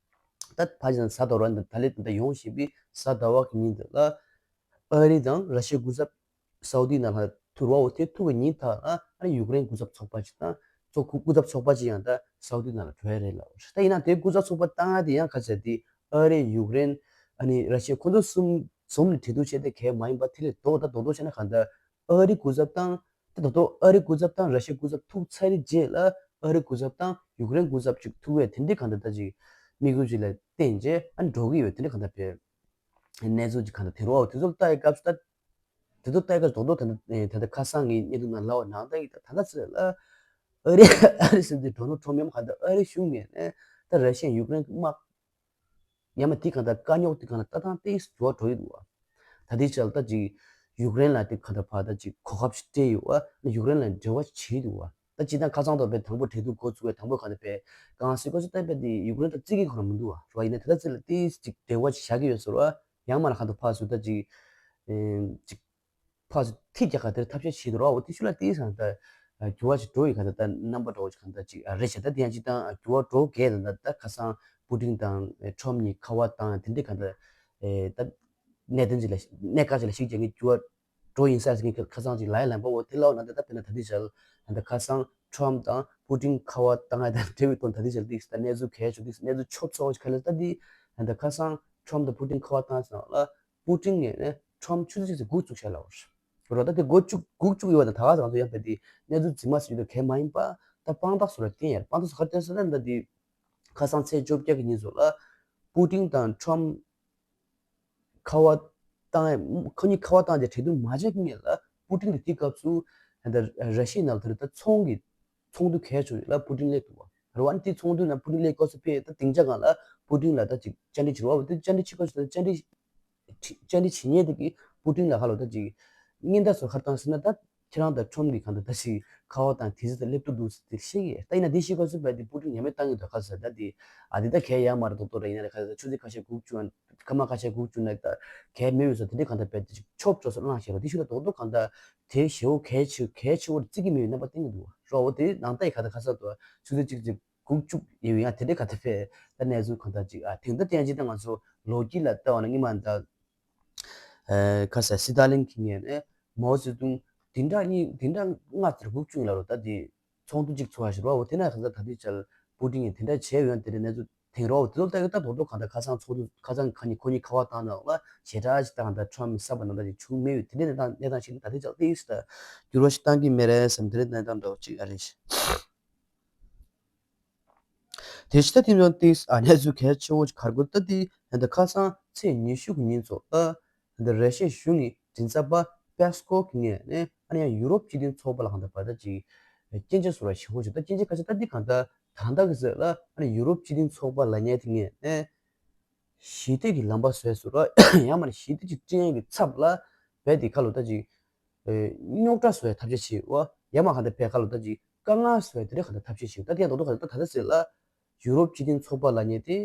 ད་ཕ་ཇི་ན་གཟའ་ཟླ་བ་ད་ད་ལས་ད་ལྟ་ཡོང་བཞིན་པའི་གཟའ་ཟླ་བ་གི་ཉིན་དེ་ལ་ཨ་རི་དང་ར་ཤི་ཡའི་སྐུ་ཚབ་སའུ་དི་ནང་ལ་ཐུག་རོགས་དེ་ཐུག་གི་ཉིན་དག་ལ་ཨ་ནི་ཡུཀ་རེན་སྐུ་ཚབ་ཚོགས་པ་ཅིག་དང་ཚོགས་སྐུ་སྐུ་ཚབ་ཚོགས་པ་ཅིག་ཡང་ད་སའུ་དི་ནང་ལ་འགྲོ་ཡ་རེད་ལབ་པ་རེད། ད་ཡིན་ན་དེ་སྐུ་ཚབ་ཚོགས་པ་བཏང་ཡ་དེ་ཡང་ཁ་ཆེ་དེ་ཨ་རི་ཡུཀ་རེན་ཨ་ནི་ར་ཤི་ཡ་ཁོ་ཚོ་གསུམ་འཛོམས་ནས་གྲོས་བསྡུར་བྱས་ཏེ་གལ་མ་ཡིན་པ་དེ་ལས་ལྡོག་ད་རྡོག་རྡོག་བྱས་ན་གང་ལྟར་ཨ་རི་སྐུ་ཚབ་དང་ད་རྡོག་རྡོག་ཨ་རི་སྐུ་ཚབ་དང་ར་ཤི་ཡ་སྐུ་ཚབ་ཐུག་ཚར་རྗེས་ལ་ཨ་རི་སྐུ་ཚབ་དང་ཡུཀ་རེན་སྐུ་ཚབ་ཅིག་ཐུག་བས་དེ་འདྲའི་གང་ལྟར་ད་ཅིག་དམིགས་ཡུལ་ཅིག་ལ་བརྟེན་རྗེས་ཨ་ནི་འགྲོ་གི་ཡོད་དེ་འདྲའི་གང་ལྟར་བས། གནས་ཚུལ་གྱི་གང་ལྟར་དེ་རོ་དེ་ཚོ་ལྟ་ཡི་སྐབས་སུ་ད་དེ་ཚོ་ལྟ་ཡི་སྐབས་སུ་རྡོག་རྡོག་ད་ལྟ་ད་ལྟ་ཁ་སང་ངའི་བརྙན་ཐུང་ནང་ལབ་པ་ནང་ལྟ་ཡི་ད་ད་ལྟ་ཚོད་ལ་ཨ་རི་ཨ་རི་སྲིད་འཛིན་ཌོ་ནལ་ཊམ་ཡང་གང་ལྟར་ཨ་རི་གཞུང་ངོས་ནས་ད་ར་ཤི་ཡ་ཡུཀ་རེན་གྱི་དམག་ཡང་མ་དེ་གང་ལྟར་དཀའ་རྙོག་དེ་གང་ལྟར་ལྟ་སྟངས་ཏོག་ཙམ་འགྱུར་བ་འགྲོ་ཡི་འདུག་བ། ད་ལྟའི་ཆར་ལ་ད་ཅིག་ཡུཀ་རེན་ལ་དེ་གང་ལྟར་ཕར་ད་ཅིག་གོ་སྐབས་ཤིག་སྤྲད་ཡོད་བ་ཡུཀ་རེན་ལ་འབྲེལ་བ་བྱེད་འདུག་བ། ད་སྤྱིར་བཏང་ཁ་སང་དང་བས་དང་པོ་གྲོས་བསྡུར་འགོ་བཙུགས་པའི་དང་པོ་ག་ནས་བས་གང་སྲིད་གོ་སྲིད་ལྟ་བས་དེ་ཡུཀ་རེན་དང་བརྩི་གི་ཁོ་རང་མི་འདུག་བ་རེད་བ། ཡིན་ན་དེ་ལྟ་ཚེ་ལ་ཏིས་ཅིག་འབྲེལ་བ་ཅིག་བཞག་གི་ཡོད་ཟེར་བ་ཡང་མ་ན་ག་ད་ཕར་ཚུར་ད་ཅིག་ཅིག་ཕར་ཚུར་ཐིག་རྒྱག་ག་དེར་ཐབས་ཤེས་བྱེད་དུ་ར་བ་དེ་ཤུ་ལ་ཏིས་གང་ད་འགྱུར་བ་ཅིག་འགྲོ་ཡི་ག་ད་ད་རྣམ་པ་འདྲ་བོ་ཅིག་གང་ད་ཅིག་རེད་བྱ་ད་དེ་ཡང་སྤྱིར་བཏང་འགྱུར་བ་འགྲོ་གས་ད་ད་ཁ་སང་པུ་ཏིན་དང་ཊམ་གཉིས་ཁ་བ་བཏང་དེ་འདྲས་གང་ད་ད་གནད་དོན་ཅིག་ལ་གནད་འགག་ཅིག་ལ་ཤིག་རྒྱག་གི་འགྱུར་བ། འགྲོ་ཡིན་ས་ཟིན་གྱི་ཁ་སང་ཅིག་ལའི་ལན་པ་འོ་དེ་ལའོ་ན་ད་ད་དཔེར་ན་ད་དི་ཞལ་ད་ཁ་སང་ཊམ་དང་པུ་ཏིན་ཁ་བ་བཏང་ཡ་དང་འབྲེལ་བའི་དོན་ད་དི་ཞལ་དེ་ད་གནས་ཚུལ་གལ་ཆེ་དེ་གནས་ཚུལ་ཆོབ་ཚོགས་ཁ་ལ་ད་དི་ད་ཁ་སང་ཊམ་དང་པུ་ཏིན་ཁ་བ་བཏང་ཙང་ལ་པུ་ཏིན་ངས་ནས་ཊམ་ཆུ་ཚོད་གཅིག་ཙམ་སྒུག་བཅུག་བྱས་ལའོ་རོ་ད་དེ་སྒུག་བཅུག་སྒུག་བཅུག་ཡོད་པ་དང་ད་ག་ཟེར་ང་ཚོ་ཡང་བས་དེ་གནས་ཚུལ་རྫུན་མ་ཟེར་རྒྱུ་དེ་གལ་མ་ཡིན་པ་ད་དཔང་རྟགས་སུ་ར་བསྟན་ཡ་དཔང་རྟགས་སུ་ག་རེ་བསྟན་ཟེར་ན་ད་དི་ཁ་སང་ཚེས་བཅོ་བརྒྱད་ཀྱི་ཉིན་ཚོ་ལ་པུ་ཏིན་དང་ཊམ་ཁ་བ་བཏང་ཡ། ཁོ་གཉིས་ཁ་བ་བཏང་རྗེས་གྲོས་བསྡུར་མ་བྱས་ཀྱི་སྔོན་ལ་པུ་ཏིན་གྱིས་དེའི་སྐབས་སུ་ད་ལྟ་ར་ཤི་ཡའི་ནང་ལ་ད་ལྟ་ཚོང་གི་ཚོགས་འདུ་གལ་ཆེ་ལ་པུ་ཏིན་སླེབས་འདུག་བ། རེད་བ། ཨ་ནི་དེ་ཚོགས་འདུ་ནང་པུ་ཏིན་སླེབས་སྐབས་སུ་ཕེ་ད་སྡིངས་ཆ་སྒང་ལ་པུ་ཏིན་ལ་ད་ཅིག་བཅར་འདྲི་བྱེད་རོགས་བ། དེ་བཅར་འདྲི་བྱེད་སྐབས་སུ་ད་བཅར་འདྲི་བཅར་འདྲི་བྱེད་མཁན་དེ་གིས་པུ་ཏིན་ལ་ཧ་ལོ་ད་ཅིག་སྙན་དར་སོགས་ཁར་བཏང་ཟེར་ན་ད། ཁྱེད་རང་དང་ཁྲོམ་གྱི་གང་དུ་ད་ཞིག་ཁ་བ་དང་དེ་ཚོ་དང་སླེབས་ཐུབ་འདུག་ཟེར་ཏེ་བཤད་ཀྱི། ད་ཡིན་ན་དེ་ཤེས་དགོས་སུ་བས་དེ་པུ་ཏིན་ཉམས་མེད་བཏང་གི་འདུག་ག་ཟེར། ད་དེ་ཨ་དེ་ད་གལ་ཡང་མ་རེད་མདོག་མདོག་རེད། ཡིན་ན་རེད་ཁ་ཟེར་ཆུ་ཚོད་ཁ་ཤས་སྒུག་བཅུག་ཨ་སྐར་མ་ཁ་ཤས་སྒུག་བཅུག་ན་ད་གལ་མེད་འོས་ས་དེ་འདྲས་གང་ད་བས་དེ་ཞིག་ཆོབ་ཆོབ་སོ་གནང་ཞེས་པ་དེ་ཤུ་ད་མདོག་མདོག་གང་ད་དེ་ཞེ་བོ་གལ་ཆེ་གལ་ཆེ་བོར་བརྩི་གི་མེད་པའི་རྣམ་པ་བསྟན་གི་འདུག་རོ། འོ་དེ་ནང་ད་ཡི་ཁ་ད་ཁ་ས་དུ་ཆུ་ཚོད་གཅིག་ཅིག་སྒུག་བཅུག་ཡོད་ཡང་དེ་འདྲས་གང་ད་བས་ད་གནས་ཚུལ་གང་ད་ཅིག་ཨ་དེང་ད་བསྟན་ཅིག་ད་ང་ཚོ་ལོ་རྒྱུས་ལ་ལྟ་བ་ན་སྔོན་མ་ད། ཨེ་ཁ་ས་སི་ཏཱ་ལིན་གྱི་ངོས་ནས་མའོ་ཙེ་ཏུང་དེ་འདྲ་གཉིས་དེ་འདྲ་ལྔ་ཙམ་སྒུག་བཅུག་ལ་རོ། ད་དེ་ཚོགས་འདུ་གཅིག་ཚོགས་ཤིག་རོ། འོ་དེ་ན་ཁ་ས་ད་དེ་ཅལ་པུ་ཏིན་ཡིན་དེ་འདྲ་བྱས་ཡོད་དེ་འདྲ་གནས་ཚུལ་དེང་རོ། དེ་ཚོ་ལྟ་ཡོད་ད་རྡོག་རྡོག་གང་ད་ཁ་སང་ཚོགས་འདུ་ཁ་སང་ཁ་ཉིན་ཁོ་གཉིས་ཁ་བ་བཏང་ནང་ལ་ཞེ་དྲག་ཅིག་བཏང་ད་ཁྲོམ་མི་གསར་པ་ནང་ད་ཅིག་བྱུང་མེད་ཡོད་དེ་འདྲ་གནས་སྟངས་གནས་སྟངས་ཤིག་ད་དེ་ཅལ་ཏིས་ད་འགྱུར་བ་ཞིག་བཏང་གི་མེད་རེད་བསམ་དེ་འདྲ་གནས་སྟངས་འདྲ་བོ་ཅིག་ཨ་རེད། དེ་ཕྱི་ད་ཐེངས་ཡང་ཏིས་ཨ་གནས་ཚུལ་གལ་ཆེ་བོ་གར་དགོས་ད་དེ་ད་ཁ་སང་ཚེས་ཉི་ཤུ་གི་ཉིན་ཚོ་ཨ་ད་ར་ཤི་ཡའི་གཞུང་གི་མགྲིན་ཚབ་པ་པེ་སི་ཀོ་གི་ངོས་ནས་ཨ་ནི་ཡང་ཡུ་རོབ་སྤྱི་མཐུན་ཚོགས་པ་ལ་གང་ལྟར་བར་ད་ཅིག་སྐྱོན་ཆ་བཟོ་ར་ཞེ་བོ་ཞིག་ད་སྐྱོན་ཆ་ཁ་ཤས་ད་དེ་གང་ལྟར་ད་ལྟ་གི་ཟེར་ལ་ཨ་ནི་ཡུ་རོབ་སྤྱི་མཐུན་ཚོགས་པ་ལ་ཉེ་དེ་ངོས་ནས་ཞི་བདེ་གི་ལམ་པ་བཟོས་སུ་ར་ཡང་མ་ནི་ཞི་བདེ་ཅིག་བསྐྲུན་ཡས་ཀྱི་ཚབ་ལ་བས་དེ་ཁ་ལོ་ད་ཅིག་རྙོག་དྲ་བཟོ་ཡས་ཐབས་ཤེས་བྱེད་བ་ཡང་མ་གང་ལྟར་བས་ཁ་ལོ་ད་ཅིག་དཀའ་ངལ་བཟོ་ཡས་དེ་འདྲ་གང་ལྟར་ཐབས་ཤེས་བྱེད་ད་དེ་ཡང་རྡོག་རྡོག་གང་ལྟར་ད་ད་ལྟ་ཟེར་ལ་ཡུ་རོབ་སྤྱི་མཐུན་ཚོགས་པ་ལ་ཉེ་དེ།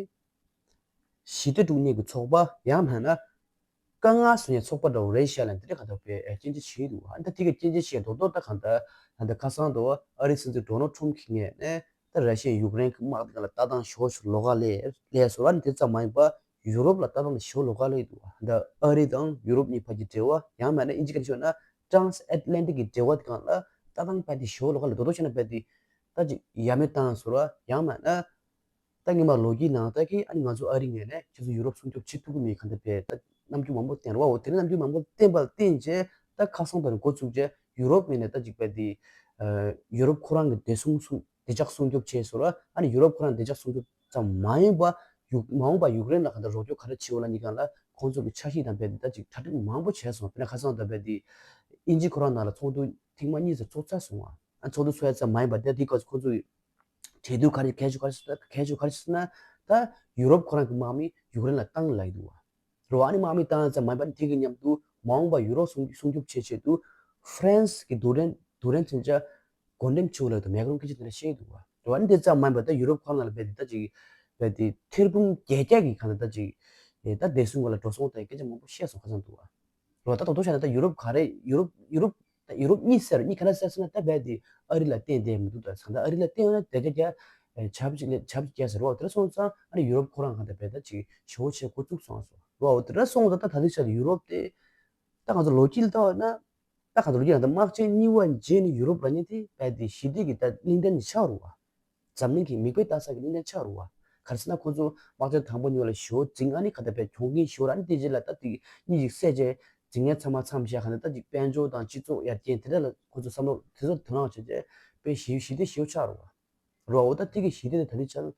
ཞི་བདེ་དཀྲུག་མཁན་གྱི་ཚོགས་པ་ཡང་མིན་ན་དཀའ་ངལ་བཟོ་མཁན་ཚོགས་པ་འདྲ་བོ་རེད་ཤག་ལབ་འདི་འདྲ་གང་ལྟར་བའི་སྐྱོན་ཆ་བྱས་འདུག་ཨ་ནི་ད་དེ་ག་སྐྱོན་ཆ་བྱས་རྡོག་རྡོག་ད་གང་ལྟར་ད་ལྟ་ཁ་སང་དུ་ཨ་རིའི་སྲིད་འཛིན་ཌོ་ནལ་ཊམ་གྱི་ངོས་ནས་ད་ར་ཤི་ཡ་ཡུཀ་རེན་གྱི་དམག་དེ་ག་ལ་ལྟ་སྟངས་ཞོ་ཞོ་ལོགས་ཀ་ལས་ལས་སོ། ཨ་ནི་དེ་ཙམ་མ་ཡིན་པ་ཡུ་རོབ་ལ་ལྟ་སྟངས་ཞོ་ལོགས་ཀ་ལས་འདུག་ད་ཨ་རི་དང་ཡུ་རོབ་གཉིས་བར་གྱི་འབྲེལ་བ་ཡང་མིན་ན་ཨིན་ཇི་སྐད་ཤོད་ན་ཊྲཱན་སི་ཨེཊ་ལན་ཊིག་གི་འབྲེལ་བ་དེ་གང་ལ་ལྟ་སྟངས་བས་དེ་ཞོ་ལོགས་ཀ་ལས་རྡོག་རྡོག་བྱས་ན་བས་དེ་ད་ཅིག་ཡ་མེད་བཏང་སོ་ར་ཡང་མིན་ན། ད་སྔོན་མ་ལོ་རྒྱུས་ནང་ལྟར་གྱི་ཨ་ནི་ང་ཚོ་ཨ་རི་ངོས་ནས་ཁྱེད་ཚོ་ཡུ་རོབ་སྲུང་སྐྱོབ་བྱེད་ཐུབ་ཀྱི་མེད་གང་ལྟར་བས་ད་ རྣམ་འགྱུར་མང་པོ་བསྟན་རེད་བ། འོ་དེ་རིང་རྣམ་འགྱུར་མང་པོ་བསྟན་པ་ལ་བརྟེན་བྱས་ད་ཁ་སང་དང་འགོ་བཙུགས་བྱས་ཡུ་རོབ་ངོས་ནས་ད་ཅིག་བས་དེ་ཡུ་རོབ་ཁོ་རང་གི་བདེ་སྲུང་སྲུང་བདེ་འཇགས་སྲུང་སྐྱོབ་བྱས་སོང་ར། ཨ་ནི་ཡུ་རོབ་ཁོ་རང་བདེ་འཇགས་སྲུང་སྐྱོབ་ཙམ་མ་ཡིན་པ་ཡུ་མ་འོངས་པ་ཡུཀ་རེན་ལ་ག་འདྲ་རོགས་སྐྱོབ་ག་འདྲ་བྱེད་འོ་ལ་གཉིས་ཀ་ལ་ཁོང་ཚོ་གི་འཆར་གཞི་དང་རྦད་དེ་ད་ཅིག་གྲ་སྒྲིག་མང་པོ་བྱས་སོང་། དཔེར་ན་ཁ་སང་དང་རྦད་དེ་དབྱིན་ཇི་ཁོ་རང་ནང་ལ་ཚོགས་འདུ་ཐེངས་མ་གཉིས་ཙམ་ཚོགས་ཚར་སོང་བ། ཨ་ཚོགས་འདུ་ཚོགས་ཡ་ཙམ་མ་ཡིན་པ་དེ་དེའི་སྐབས་སུ་ཁོང་ཚོ་གི་གྲོས་བསྡུར་ག་རེ་གལ་ཆེ་ག་རེ་གལ་ཆེ་ག་རེ་ཟེར་ན་ད་ཡུ་རོབ་ཁོ་རང་གི་དམག་མི་ཡུཀ་རེན་ལ་བཏང་ལབ་ཀྱི་འདུག་བ། རེད་བ། ཨ་ནི་དམག་མི་བཏང་ཡ་ཙམ་མ་ཡིན་པ་ནི་དེ་གི་མཉམ་དུ་མ་འོངས་པ་ཡུ་རོབ་སྲུང་སྲུང་སྐྱོབ་བྱེད་ཆེད་དུ་ཧྥ་རན་སི་གི་རྡུལ་ཕྲན་རྡུལ་ཕྲན་མཚོན་ཆ་བགོ་འགྲེམས་བྱེད་དགོས་ལབ་འདུག་མེ་ཀ་རོན་སྐད་ཆ་དེ་འདྲ་བཤད་ཀྱི་འདུག་བ། རེད་བ། ཨ་ནི་དེ་ཙམ་མ་ཡིན་པ་ད་ཡུ་རོབ་ཁོ་རང་ལ་རྦད་དེ་ད་ཅིག་རྦད་དེ་ཐེར་འབུམ་བརྒྱད་བརྒྱ་གི་གང་ལྟར་ད་ཅིག་ད་བདེ་སྲུང་སྒོ་ལ་འགྲོ་སོང་དང་སྐད་ཆ་མང་པོ་བཤད་སོང་ཁ་སང་འདུག་བ། རེད་བ། ད་དོ་དོ་བྱས་ན་ད་ཡུ་རོབ་ག་རེ་ཡུ་རོབ་ཡུ་རོབ་ད་ཡུ་རོབ་གཉིས་ཟེར་གཉིས་ག་རེ་ཟེར་ཟེར་ན་ད་རྦད་དེ་ཨ་རི་ལ་བརྟེན་བསྡད་མི་འདུག་ད་ཚང་ད་ཨ་རི་ལ་བརྟེན་ཡོད་ན་དེ་ག་རྒྱ་ཆབ་ཅིག་ལས་ཆབ་ཅིག་རྒྱ་ཟེར་བ་དེ་འདྲ་སོང་ཙང་ཨ་ནི་ཡུ་རོབ་ཁོ་རང་གང་ལྟར་རྦད་ད་ཅིག་ཞེ་བོ་ཆེ་འགོ་བཙུགས་སོང་སོང་། རེད་བ། དེ་འདྲ་སོང་ཙང་ད་ད་ལྟའི་ཆར་ཡུ་རོབ་དེ་ད་ང་ཚོ་ལོ་རྒྱུས་ལ་ལྟ་བ་ན་ད་གང་ལྟར་ལོ་རྒྱུས་ལ་ད་དམག་ཆེན་གཉིས་པ་རྗེས་ནས་ཡུ་རོབ་ལ་ཉེ་དེ་རྦད་དེ་ཞི་བདེ་གི་ད་གླེང་སྟེགས་ནི་ཆགས་རུང་བ། འཛམ་གླིང་གི་མིག་དཔེ་ལྟ་ས་གི་གླེང་སྟེགས་ཆགས་རུང་བ། ག་རེ་ཟེར་ན་ཁོ་ཚོ་དམག་ཆེན་དང་པོ་གཉིས་པ་ལ་ཞེ་བོ་འཛིང་ཨ་ནི་ག་ད་བས་གྱོང་གུན་ཞེ་བོ་ར་ཨ་ནི་དེ་རྗེས་ལ་ད་དེ་གཉིས་ཀྱི་བསད་རྗེས་འཛིང་ངན་ཚང་མ་མཚམས་བཞག་ག་ནི་ད་ཅིག་དཔལ་འབྱོར་དང་སྤྱི་ཚོགས་ཡར་རྒྱས་དེ་འདྲ་ལ་ཁོ་ཚོ་བསམ་བློ་དེ་ཚོ་དོ་སྣང་བྱས་རྗེས་དཔེ་ཞི་ཞི་བདེ་ཞེ་བོ་ཆགས་རུང་བ། རོ་འོ་ད་ཐིག་གི་ཞི་བདེ་དེ་ད་ཐིག་ཆགས་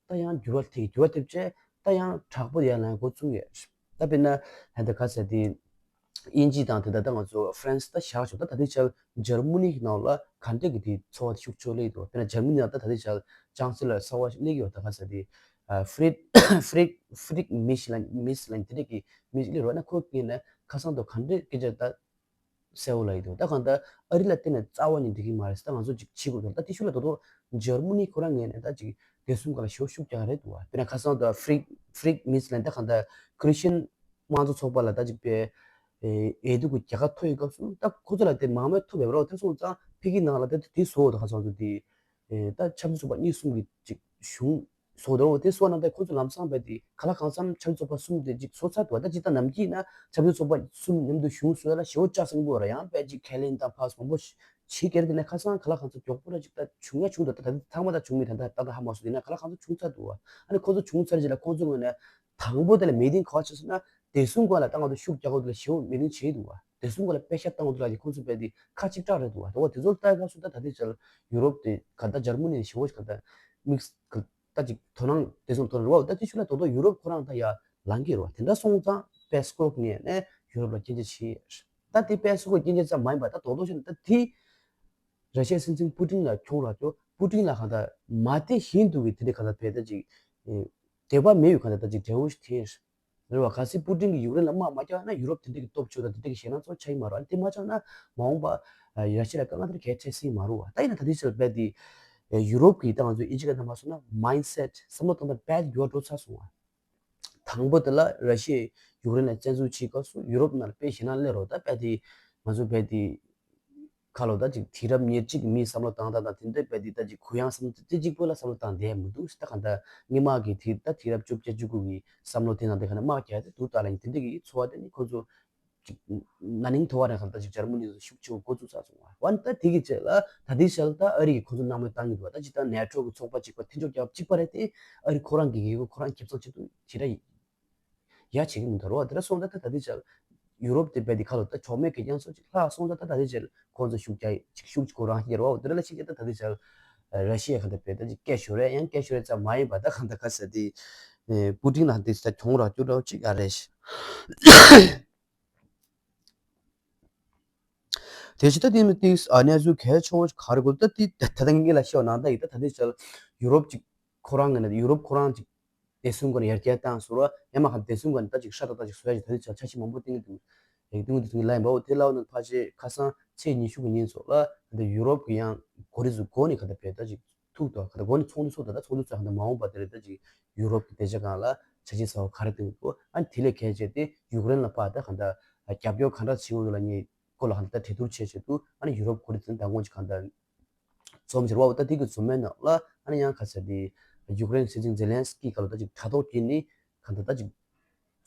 ད་ཡང་འགྱུར་བ་ཐིག་འགྱུར་བ་ཐེབས་ཆེ་ད་ཡང་དྲག་པོ་ཡར་ལངས་འགོ་ཚུགས་ཡོད། ད་དཔེར་ན་ཧན་ད་ག་ས་དེ་དབྱིན་ཇི་དང་དེ་ད་ལྟ་ང་ཚོ་ཧྥ་རན་སི་ད་བཞག་ཆོག་ད་ད་ཐིག་ཆགས་འཇར་མ་ནི་གི་ནང་ལ་ག་འདྲ་གི་དེ་ཚོར་བ་ཤུགས་ཆེ་སླེབས་འདུག་དཔེར་ན་འཇར་མ་ནི་ནང་ད་ད་ཐིག་ཆགས་ཅང་སི་ལར་གསར་བ་ཞིག་སླེབས་ཡོད། ད་ག་ས་དེ་ཧྥི་རིད་ཧྥི་རིད་ཧྥི་རིད་མི་ཤི་ལན་མི་ཤི་ལན་དེ་འདྲ་གི་མི་ཞིག་སླེབས་རོགས་ན་ཁོ་གིས་ནས་ཁ་སང་དུ་ག་འདྲ་སྐད་ཆ་ད་གསལ་བོ་ལབ་ཡི་འདུག་ད་གང་ལྟར་ཨ་རི་ལ་བརྟེན་ནས་རྩ་བ་ནས་འགྲིག་གི་མ་རེད་ཟེར། ད་ང་ཚོ་ཅིག་བྱེད་དགོས་འདུག་ད་དེ་ཤུགས་ལ་དོ་དོ་འཇར་མ་ནི་ཁོ་རང་ངོས་ནས་ད་ཅིག་བདེ་སྲུང་སྒང་ལ་ཞེ་པོ་ཤུགས་རྒྱག་གི་རེད་འདུག་བ། དཔེར་ན་ཁ་སང་དུ་ཧྥི་རིག་ཧྥི་རིག་མི་ཟེར་ལ་ད་གང་ལྟར་ཁ་རི་སི་ཅན་དམངས་གཙོ་ཚོགས་པ་ལ་ད་ཅིག་པའི་འོས་བསྡུ་གི་རྒྱལ་ཁ་ཐོབ་ཡོད་སྐབས་སུ་ད་ཁོ་ཚོ་ལ་དེ་མང་མོས་ཐོབ་ཡོད་རོགས་དེ་སོང་ཙང་ཕ་གི་ནང་ལ་ད་དེ་བཟོ་འདུག་ཁ་སང་དུ་དེ་ད་ཆབ་སྲིད་ཚོགས་པ་གཉིས་གསུམ་གྱི་ཅིག་གཞུང་བཟོ་འདུག་དེ་བཟོ་ན་ད་ཁོ་ཚོ་ལམ་སང་རྦད་དེ་ག་ལ་གང་འཚམ་ཆབ་སྲིད་ཚོགས་པ་གསུམ་དེ་ཅིག་བཟོ་ཚར་འདུག་ད་ཅིག་ད་ནམ་རྒྱུན་ན་ཆབ་སྲིད་ཚོགས་པ་གསུམ་མཉམ་དུ་གཞུང་བཟོ་ཡ་ལ་ཞེ་པོ་ལྕགས་སྲིང་པོ་ར་ཡང་རྦད་ཅིག་ཁས་ལེན་དང་ཕར་མང་པོ་བྱེད་ཀྱི་རེད། དེ་ནས་ཁ་སང་ག་ལ་གང་འཚམ་མགྱོགས་པོ་ར་ཅིག་ད་བྱུང་ཡ་བྱུང་འདུག་ད་ད་ཚང་མ་ད་བྱུང་མེད་ད་ད་ད་ཧ་མ་སོང་། དེ་ནས་ག་ལ་གང་འཚམ་བྱུང་ཚར་འདུག་ཨ་ནི་ཁོ་ཚོ་བྱུང་ཚར་རྗེས་ལ་ཁོ་ཚོ་ངོས་ནས་དང་པོ་དེ་ལ་མི་ཏིང་ག་བ་བྱས་སོང་ན་བདེ་སྲུང་སྒང་ལ་ད་ང་ཚོ་ཤུགས་རྒྱག་དགོས་འདུག་ལ་ཞེ་པོ་མི་ཏིང་བྱས་འདུག་བ། བདེ་སྲུང་སྒང་ལ་པེ་ཤ་བཏང་དགོས་འདུག་ལ་ཁོ་ཚོ་རྦད་དེ་ཁ་གཅིག་གྲགས་རེད་འདུག་བ། དེ་བ་དེ་ཚོ་ལྟ་ག་སུ་ད་ད་ལྟའི་ཆར་ཡུ་རོབ་དེ་ག་ད་འཇར་མ་ནི་ཞེ་པོ་ག་ད་དམིགས་ག་ད་ཅིག་དོ་སྣང་དེ་ཚོ་དོ་སྣང་རེད་བ། ད་དེ་ཤུགས་ལ་དོ་དོ་ཡུ་རོབ་ཁོ་རང་ད་ཡར་ལངས་ཀྱི་རེད་བ། དེ་འདྲ་སོང་ཙང་པེ་སི་ཀོབ་ངོས་ནས་ཡུ་རོབ་ལ་སྐྱོན་བརྗོད་བྱས་ཡོད། ད་དེ་པེ་སི་ཀོབ་སྐྱོན་བརྗོད་ཙམ་མ་ཡིན་པ་ད་དོ་དོ་ཤོད་ན་ད་དེ་ར་ཤི་ཡའི་སྲིད་འཛིན་པུ་ཏིན་ལ་ཁྱོང་རག་ཅོ་པུ་ཏིན་ལ་གང་ལྟར་མ་བདེ་བཞིན་དུ་གི་དེ་འདྲའི་གང་ལྟར་བས་ད་ཅིག་དད་པ་མེད་པའི་གང་ལྟར་ད་ཅིག་འབྲས་བུ་ཞིག་ཐོན་རེད་བ། གལ་སྲིད་པུ་ཏིན་གྱིས་ཡུཀ་རེན་ལ་དམག་མ་རྒྱག་ན་ཡུ་རོབ་དེ་འདྲ་གི་སྟོབས་ཆེ་བ་དང་དེ་འདྲ་གི་ཞེད་སྣང་ཚོར་ཆགས་ཀྱི་མ་རེད། ཨ་ནི་དེ་མ་རྒྱག་ན་མ་འོངས་པ་ར་ཤི་ཡ་ལ་དཀའ་ངལ་དེ་འདྲ་གལ་འཕྲད་སྲིད་མ་རེད་བ། ད་ཡིན་ན་ད་ལྟའི་ཆར་རྦད་དེ་ཡུ་རོབ་ཀྱི་ད་ང་ཚོ་ཨི་ཇི་ཀ་ད་མ་སོང་ན་མའིན་སེཊ་བསམ་བློ་གཏོང་སྟངས་རྦད་དེ་འགྱུར་བ་འགྲོ་ཚར་སོང་བ། དང་པོ་དེ་ལ་ར་ཤི་ཡས་ཡུཀ་རེན་ལ་བཙན་འཛུལ་བྱེད་སྐབས་སུ་ཡུ་རོབ་ནང་ལ་དཔེ་ཞེད་སྣང་སླེབས་རོགས་ད་རྦད་དེ་ང་ཚོ་རྦད་དེ་ཁ་ལོ་ད་ཅིག་དུས་རབས་ཉེར་གཅིག་གི་མིའི་བསམ་བློ་བཏང་སྟངས་དང་དེ་འདྲ་རྦད་དེ་ད་ཅིག་གུ་ཡངས་བསམ་བློ་དེ་གཅིག་པོ་ལ་བསམ་བློ་བཏང་བསྡད་མི་འདུག་ད་གང་ལྟར་སྔོན་མ་གི་དེ་ད་དུས་རབས་བཅོ་བརྒྱད་བཅུ་དགུ་གི་བསམ་བློ་དེ་ནང་དེ་ག་ནས་དམག་རྒྱག་དེ་འདུག་ད་ལ་ཡིན་དེ་འདྲ་གི་ཚོར་བ་དེ་ནི་ཁོ་ཚོ་ཅིག་ན་ནིང་ཐོ་བ་རེ་ཁ་ད་ཅིག་འཇར་མ་ནི་ཤུགས་ཆེ་བོ་འགོ་བཙུགས་ཚར་སོང་བ། འོན་ད་དེ་གི་རྗེས་ལ་ད་ལྟའི་ཆར་ད་ཨ་རི་གི་ཁོ་ཚོ་སྣང་མེད་བཏང་གི་འདུག་ད་ཅིག་ད་ནེ་ཊོ་གི་ཚོགས་པ་གཅིག་པ་མཐུན་ཕྱོགས་རྒྱབ་གཅིག་པ་རེད་དེ་ཨ་རི་ཁོ་རང་གི་ཡི་གེ་ཁོ་རང་ཁེ་བཟང་ཆེད་དུ་ཇི་འདྲ་ཡ་བྱེད་ཀྱི་མི་འདུག་རོ། དེ་འདྲ་སོང་ད་ད་ད་ལྟའི་ཆར་ཡུ་རོབ་དེ་རྦད་དེ་ཁ་ལོ་ད་ཕྱོགས་མེད་ཀྱི་རྒྱང་སོ་ཅིག་ལྷག་སོང་ད་ད་ད་ལྟའི་ཆར་ཁོ་ཚོ་ཤུགས་རྒྱག་ཅིག་ཤུགས་ཅིག་ཁོ་རང་ཡེ་རོ། དེ་འདྲ་ལ་ཤིག་ད་ད་ལྟའི་ཆར་ར་ཤི་ཡ་ཁ་ད་རྦད་ད་ཅིག་སྐད་ཤོར་རེད། ཡང་སྐད་ཤོར་རེད་ཙམ་མ་ཡིན་པ་ད་གང་ད་ག་ས་དེ་པུ་ཏིན་ལ་དེ་ད་གྱོང་རག་རྒྱུ་འདྲ་བོ་ཅིག་ཨ་རེད། དེ་བཞིན་ད་དེ་ནི་དེ་ཨ་གནས་ཚུལ་གལ་ཆེ་བོ་ག་རེ་དགོས་ད་དེ་ད་ལྟ་ངེད་ལ་ཤེས་པ་ནང་ད་ཡིན་ད་ད་ལྟའི་ཆར་ཡུ་རོབ་ཅིག་ཁོ་རང་ངེད་ན་ཡུ་རོབ་ཁོ་རང་ཅིག་བདེ་སྲུང་སྒོ་ནས་ཡར་རྒྱས་བཏང་ཟེར་བ་ཡང་མ་ག་བདེ་སྲུང་སྒོ་ནས་ད་ཅིག་ཧྲ་ཏག་ཏག་ཅིག་བཟོ་ཡ་ཅིག་ད་ལྟའི་ཆར་འཆར་གཞི་མང་པོ་བཏིང་གི་འདུག་ཡིག་བཏིང་གི་འདུག་ལ་ཡིན་པའོ། དེ་ལའོ་ནང་ཕལ་ཆེར་ཁ་སང་ཚེས་ཉི་ཤུ་གི་ཉིན་ཚོགས་ལ་ད་ཡུ་རོབ་ཀྱི་ཡང་གོ་རིམ་ཚོ་སྒོ་ནས་ག་ད་བས་ད་ཅིག་ཐུག་ཏོ་ག་ད་སྒོ་ནས་ཚོགས་འདུ་ཚོགས་ད་ད་ཚོགས་འདུ་ཚོགས་ག་ད་མ་འོངས་པ་དེ་རེད་ད་ཅིག་ཡུ་རོབ་ཀྱི་བདེ་འཇགས་སྒང་ལ་འཆར་གཞི་གསར་པ་ག་རེ་བཏིང་གི་འདུག་ཨ་ནི་དེ་ལས་གལ་ཆེ་དེ་ཡུཀ་རེན་ལ་ཕར་ད་ག་ད་རྒྱབ་སྐྱོར་ག་འདྲ་བྱེད་འོ་ལ་ངས་སྐོར་ལ་ག་ད་གྲོས་བསྡུར་བྱེད་ཆེད་དུ་ཨ་ནི་ཡུ་རོབ་གོ་རིམ་ཚོ་མདང་དགོང་ཅིག་ག་ད་འཛོམས་ཕྱིར་བ་འོ་ད་དེ་གི་འཛོམས་མའི་ནང་ལ་ཨ་ནི་ཡང་ཁ་ཚ་དེ་ཡུཀ་རེན་སྲིད་འཛིན་ཛེ་ལན་སི་ཀི་ག་ལ་ད་ཅིག་དྲ་ཐོག་བརྒྱུད་ནས་ག་ད་ད་ཅིག་